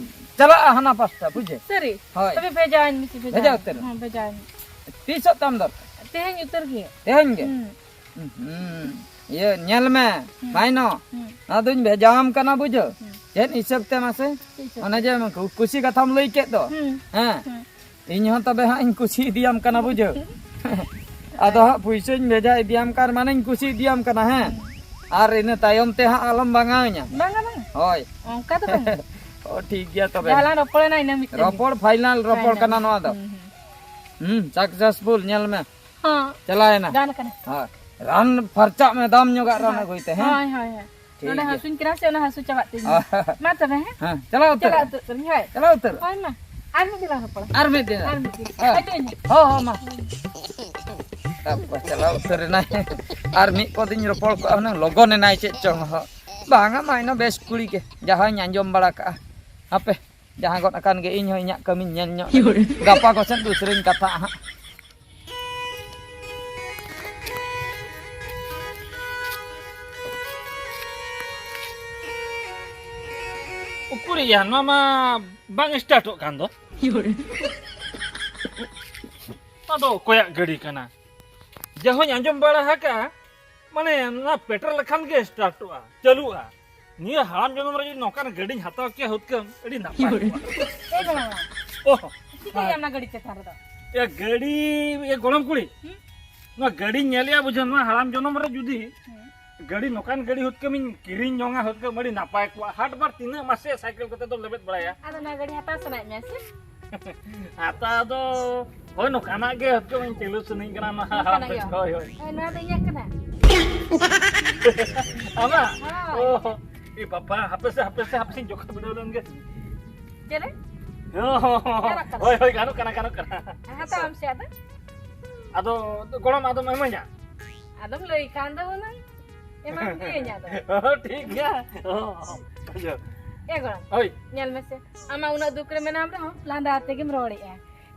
ᱪᱟᱞᱟᱜᱼᱟ ᱦᱟᱱᱟ ᱯᱟᱥᱴᱟ, ᱵᱩᱡᱷᱟᱹᱣ? ᱥᱟᱹᱨᱤ? ᱦᱳᱭ᱾ ᱛᱚᱵᱮ ᱵᱷᱮᱡᱟ ᱟᱹᱧ ᱢᱮᱥᱮ, ᱵᱷᱮᱡᱟ ᱵᱷᱮᱡᱟ ᱟᱹᱧ᱾ ᱩᱛᱟᱹᱨ᱾ ᱦᱮᱸ, ᱵᱷᱮᱡᱟ ᱟᱹᱧ᱾ ᱛᱤᱥᱚᱜ ᱛᱟᱢ ᱫᱚᱨᱠᱟᱨ? ᱛᱮᱦᱮᱧ ᱩᱛᱟᱹᱨ ᱜᱮ᱾ ᱛᱮᱦᱮᱧ ᱜᱮ? ᱦᱩᱸ᱾ ᱦᱩᱸ᱾ ᱤᱭᱟᱹ, ᱧᱮᱞ ᱢᱮ, ᱦᱩᱸ᱾ ᱢᱟᱭᱱᱚ᱾ ᱦᱩᱸ᱾ ᱱᱚᱣᱟ ᱫᱩᱧ ᱵᱷᱮᱡᱟᱣᱟᱢ ᱠᱟᱱᱟ, ᱵᱩᱡᱷᱟᱹᱣ? ᱦᱩᱸ᱾ ᱪᱮᱫ ᱦᱤᱥᱟᱹᱵ ᱛᱮ ᱢᱟᱥᱮ? ᱪᱮᱫ ᱦᱤᱥᱟᱹᱵ ᱚᱱᱮ ᱛᱮ? ᱡᱮ ᱠᱩ-, ᱠᱩᱥᱤ ᱠᱟᱛᱷᱟᱢ ᱞᱟᱹᱭ ᱠᱮᱫ ᱫᱚ᱾ ᱦᱩᱸ᱾ ᱦᱮᱸ᱾ ᱦᱩᱸ᱾ ᱤᱧ ᱦᱚᱸ ᱛᱚᱵᱮ ᱦᱟᱸᱜ ᱤᱧ ᱠᱩᱥᱤ ᱤᱫᱤᱭᱟᱢ ᱠᱟᱱᱟ, ᱵᱩᱡᱷᱟᱹᱣ? ᱟᱫᱚ ᱦᱟᱸᱜ ᱯᱩᱭᱥᱟᱹᱧ ᱵᱷᱮᱡᱟ ᱤᱫᱤᱭᱟᱢ ᱠᱟᱱ ᱢᱟᱱᱮᱧ ᱠᱩᱥᱤ ᱤᱫᱤᱭᱟᱢ ᱠᱟᱱᱟ, ᱦᱮᱸ? ᱦᱩᱸ᱾ ᱟᱨ ᱤᱱᱟᱹ ᱛᱟᱭᱚᱢ ᱛᱮ ᱦᱟᱸᱜ ᱟᱞᱚᱢ ᱵᱟᱝᱟᱣᱤᱧᱟ᱾ ᱵᱟᱝᱟ, ᱵᱟᱝᱟ᱾ ᱦᱳᱭ᱾ ᱚᱱᱠᱟ ᱫᱚ ᱵᱟᱝᱟ᱾ ᱚ, ᱴᱷᱤᱠ ᱜᱮᱭᱟ ᱛᱚᱵᱮ᱾ ᱡᱟᱦᱟᱸ ᱞᱟᱝ ᱨᱚᱯᱚᱲᱮᱱᱟ ᱤᱱᱟᱹ ᱢᱤᱫᱴᱮᱱ ᱜᱮ᱾ ᱨᱚᱯᱚᱲ ᱯᱷᱟᱭᱱᱟᱞ, ᱨᱚᱯᱚᱲ ᱯᱷᱟᱭᱱᱟᱞ᱾ ᱠᱟᱱᱟ ᱱᱚᱣᱟ ᱫᱚ᱾ ᱦᱩᱸ, ᱦᱩᱸ᱾ ᱦᱩᱸ, ᱥᱟᱠᱥᱮᱥᱯᱷᱩᱞ, ᱧᱮᱞ ᱢᱮ᱾ ᱦᱚᱸ᱾ ᱪᱟᱞᱟᱣᱮᱱᱟ᱾ ᱜᱟᱱ ᱠᱟᱱᱟ᱾ ᱦᱳᱭ᱾ ᱨᱟᱱ ᱯᱷᱟᱨᱪᱟᱜ ᱢᱮ, ᱫᱟᱢ ᱧᱚᱜᱟᱜ ᱨᱟᱱ ᱦᱳᱭ᱾ ᱟᱹᱜᱩᱭ ᱛᱮ, ᱦᱮᱸ? ᱦᱳᱭ, ᱦᱳᱭ, ᱦᱳᱭ᱾ ᱴᱷᱤᱠ ᱱᱚᱰᱮ ᱜᱮᱭᱟ᱾ ᱦᱟᱹᱥᱩᱧ ᱠᱟᱱᱟ ᱥᱮ, ᱚᱱᱟ ᱦᱟᱹᱥᱩ ᱪᱟᱵᱟᱜ ᱛᱤᱧ ᱢᱟ᱾ ᱢᱟ ᱛᱚᱵᱮ, ᱦᱮᱸ? ᱦᱮᱸ, ᱪᱟᱞᱟᱣ ᱩᱛᱟᱹᱨ᱾ ᱪᱟᱞᱟᱣ ᱩᱛᱟᱹᱨ ᱠᱟᱹᱱᱟᱹᱧ, ᱦᱳᱭ᱾ ᱪᱟᱞᱟᱣ ᱩᱛᱟᱹᱨ᱾ ᱦᱳᱭ, ᱢᱟ᱾ ᱟᱨ ᱢᱤᱫ ᱫᱤᱱ ᱞᱟᱝ ᱨᱚᱯᱚᱲᱟ᱾ ᱟᱨ ᱢᱤᱫ ᱫᱤᱱ᱾ ᱟᱨ ᱢᱤᱫ ᱫᱤᱱ᱾ ᱦᱮᱸ᱾ ᱦᱤᱡᱩᱜ ᱟᱹᱧ ᱦᱟᱸᱜ᱾ ᱦᱚᱸ, ᱦᱚᱸ, ᱢᱟ᱾ ᱛᱟᱯᱚᱨ ᱪᱟᱞᱟᱣ ᱩᱛᱟᱹᱨ ᱮᱱᱟᱭ᱾ ᱟᱨ ᱢᱤᱫ ᱠᱚ ᱫᱤᱱ ᱨᱚᱯᱚᱲ ᱠᱚᱜᱼᱟ ᱦᱩᱱᱟᱹᱝ, ᱞᱚᱜᱚᱱ ᱮᱱᱟᱭ ᱪᱮᱫ ᱪᱚᱝ ᱦᱚᱸ᱾ ᱵᱟᱝᱟ ᱢᱟ, ᱤᱧ ᱦᱚᱸ ᱵᱮᱥ ᱠᱩᱲᱤ ᱜᱮ, ᱡᱟᱦᱟᱸᱧ ᱟᱸᱡᱚᱢ ᱵᱟᱲᱟ ᱠᱟᱜᱼᱟ᱾ ᱦᱟᱯᱮ, ᱡᱟᱦᱟᱸ ᱜᱚᱫ ᱟᱠᱟᱱ ᱜᱮ, ᱤᱧ ᱦᱚᱸ ᱤᱧᱟᱹᱜ ᱠᱟᱹᱢᱤᱧ ᱧᱮᱞ ᱧᱚᱜ ᱞᱮᱜᱮ᱾ ᱜᱟᱯᱟ ᱠᱚᱥᱮᱫ ᱫᱩᱥᱨᱟᱹᱧ ᱠᱟᱛᱷᱟᱜᱼᱟ ᱦᱟᱸᱜ᱾ ᱩᱠᱩᱨᱤᱭᱟ, ᱱᱚᱣᱟ ᱢᱟ ᱵᱟᱝ ᱥᱴᱟᱨᱴᱚᱜ ᱠᱟᱱ ᱫᱚ᱾ ᱱᱚᱣᱟ ᱫᱚ ᱚᱠᱚᱭᱟᱜ ᱜᱟᱹᱰᱤ ᱠᱟᱱᱟ? ᱡᱟᱦᱳᱧ ᱟᱸᱡᱚᱢ ᱵᱟᱲᱟ ᱟᱠᱟᱜᱼᱟ, ᱢᱟᱱᱮ ᱱᱚᱣᱟ ᱯᱮᱴᱨᱳᱞ ᱞᱮᱠᱷᱟᱱ ᱜᱮ ᱥᱴᱟᱨᱴᱚᱜᱼᱟ, ᱪᱟᱹᱞᱩᱜᱼᱟ᱾ ᱱᱤᱭᱟᱹ ᱦᱟᱲᱟᱢ ᱡᱚᱱᱚᱢ ᱨᱮ ᱡᱩᱫᱤ ᱱᱚᱝᱠᱟᱱ ᱜᱟᱹᱰᱤᱧ ᱦᱟᱛᱟᱣ ᱠᱮᱭᱟ ᱦᱩᱛᱠᱟᱹᱢ, ᱟᱹᱰᱤ ᱱᱟᱯᱟᱭ ᱠᱚᱜᱼᱟ᱾ ᱮ ᱜᱚᱲᱚᱢ ᱦᱟᱲᱟᱢ, ᱚ, ᱪᱤᱠᱟᱹᱭᱟ ᱚᱱᱟ ᱜᱟᱹᱰᱤ ᱪᱮᱛᱟᱱ ᱨᱮᱫᱚ? ᱮ ᱜᱟᱹᱰᱤ, ᱮ ᱜᱚᱲᱚᱢ ᱠᱩᱲᱤ, ᱦᱩᱸ? ᱱᱚᱣᱟ ᱜᱟᱹᱰᱤᱧ ᱧᱮᱞᱮᱜᱼᱟ, ᱵᱩᱡᱷᱟᱹᱣ, ᱱᱚᱣᱟ ᱦᱟᱲᱟᱢ ᱡᱚᱱᱚᱢ ᱨᱮ ᱡᱩᱫᱤ ᱦᱩᱸ᱾ ᱜᱟᱹᱰᱤ, ᱱᱚᱝᱠᱟᱱ ᱜᱟᱹᱰᱤ ᱦᱩᱛᱠᱟᱹᱢᱤᱧ ᱠᱤᱨᱤᱧ ᱡᱚᱝᱟ, ᱦᱩᱛᱠᱟᱹᱢ ᱟᱹᱰᱤ ᱱᱟᱯᱟᱭ ᱠᱚᱜᱼᱟ᱾ ᱦᱟᱴ ᱵᱟᱨ ᱛᱤᱱᱟᱹᱜ ᱢᱟᱥᱮ ᱥᱟᱭᱠᱮᱞ ᱠᱚᱛᱮ ᱫᱚᱢ ᱞᱮᱵᱮᱫ ᱵᱟᱲᱟᱭᱟ? ᱟᱫᱚ ᱱᱚᱣᱟ ᱜᱟᱹᱰᱤ ᱦᱟᱛᱟᱣ ᱥᱟᱱᱟᱭᱮᱫ ᱢᱮᱭᱟ ᱥᱮ? ᱦᱟᱛᱟᱣ ᱫᱚ, ᱦᱳᱭ, ᱱᱚᱝᱠᱟᱱᱟᱜ ᱜᱮ ᱦᱩᱛᱠᱟᱹᱢᱤᱧ ᱪᱟᱹᱞᱩ ᱥᱟᱱᱟᱧ ᱠᱟᱱᱟ, ᱱᱚᱣᱟ ᱱᱚᱝᱠᱟᱱᱟᱜ ᱦᱟᱲᱟᱢ ᱜᱮ? ᱦᱳᱭ, ᱦᱳᱭ᱾ ᱦᱳᱭ, ᱱᱚᱣᱟ ᱫᱚ ᱤᱧᱟᱹᱜ ᱠᱟᱱᱟ᱾ ᱟᱢᱟᱜ? ᱦᱳᱭ᱾ ᱚ, ᱮ ᱵᱟᱵᱟ, ᱦᱟᱯᱮ ᱥᱮ, ᱦᱟᱯᱮ ᱥᱮ, ᱦᱟᱯᱮ ᱥᱮᱧ ᱡᱚᱠᱷᱟ ᱵᱤᱰᱟᱹᱣ ᱞᱮᱱ ᱜᱮ᱾ ᱪᱮᱫ ᱨᱮ? ᱦᱳᱭ, ᱦᱳᱭ, ᱜᱟᱱᱚᱜ ᱠᱟᱱᱟ᱾ ᱦᱳᱭ, ᱦᱳᱭ, ᱜᱟᱱᱚᱜ ᱠᱟᱱᱟ, ᱜᱟᱱᱚᱜ ᱠᱟᱱᱟ᱾ ᱦᱟᱛᱟᱣ ᱟᱢ ᱥᱮ ᱟᱫᱚ? ᱟᱫᱚ ᱜᱚᱲᱚᱢ ᱟᱫᱚᱢ ᱤᱢᱟᱹᱧᱟ? ᱟᱫᱚᱢ ᱞᱟᱹᱭ ᱠᱷᱟᱱ ᱫᱚ ᱦᱩᱱᱟᱹᱝ ᱮᱢᱟᱢ ᱜᱤᱭᱟᱹᱧ ᱟᱫᱚ᱾ ᱚ, ᱴᱷᱤᱠ ᱜᱮᱭᱟ᱾ ᱚ, ᱵᱩᱡᱷᱟᱹᱣ᱾ ᱮ ᱜᱚᱲᱚᱢ, ᱦᱳᱭ᱾ ᱧᱮᱞ ᱢᱮᱥᱮ, ᱟᱢᱟᱜ ᱩᱱᱟᱹᱜ ᱫᱩᱠ ᱨᱮ ᱢᱮᱱᱟᱢ ᱨᱮᱦᱚᱸ ᱞᱟᱸᱫᱟ ᱟᱛᱮ ᱜᱮᱢ ᱨᱚᱲᱮᱜᱼᱟ᱾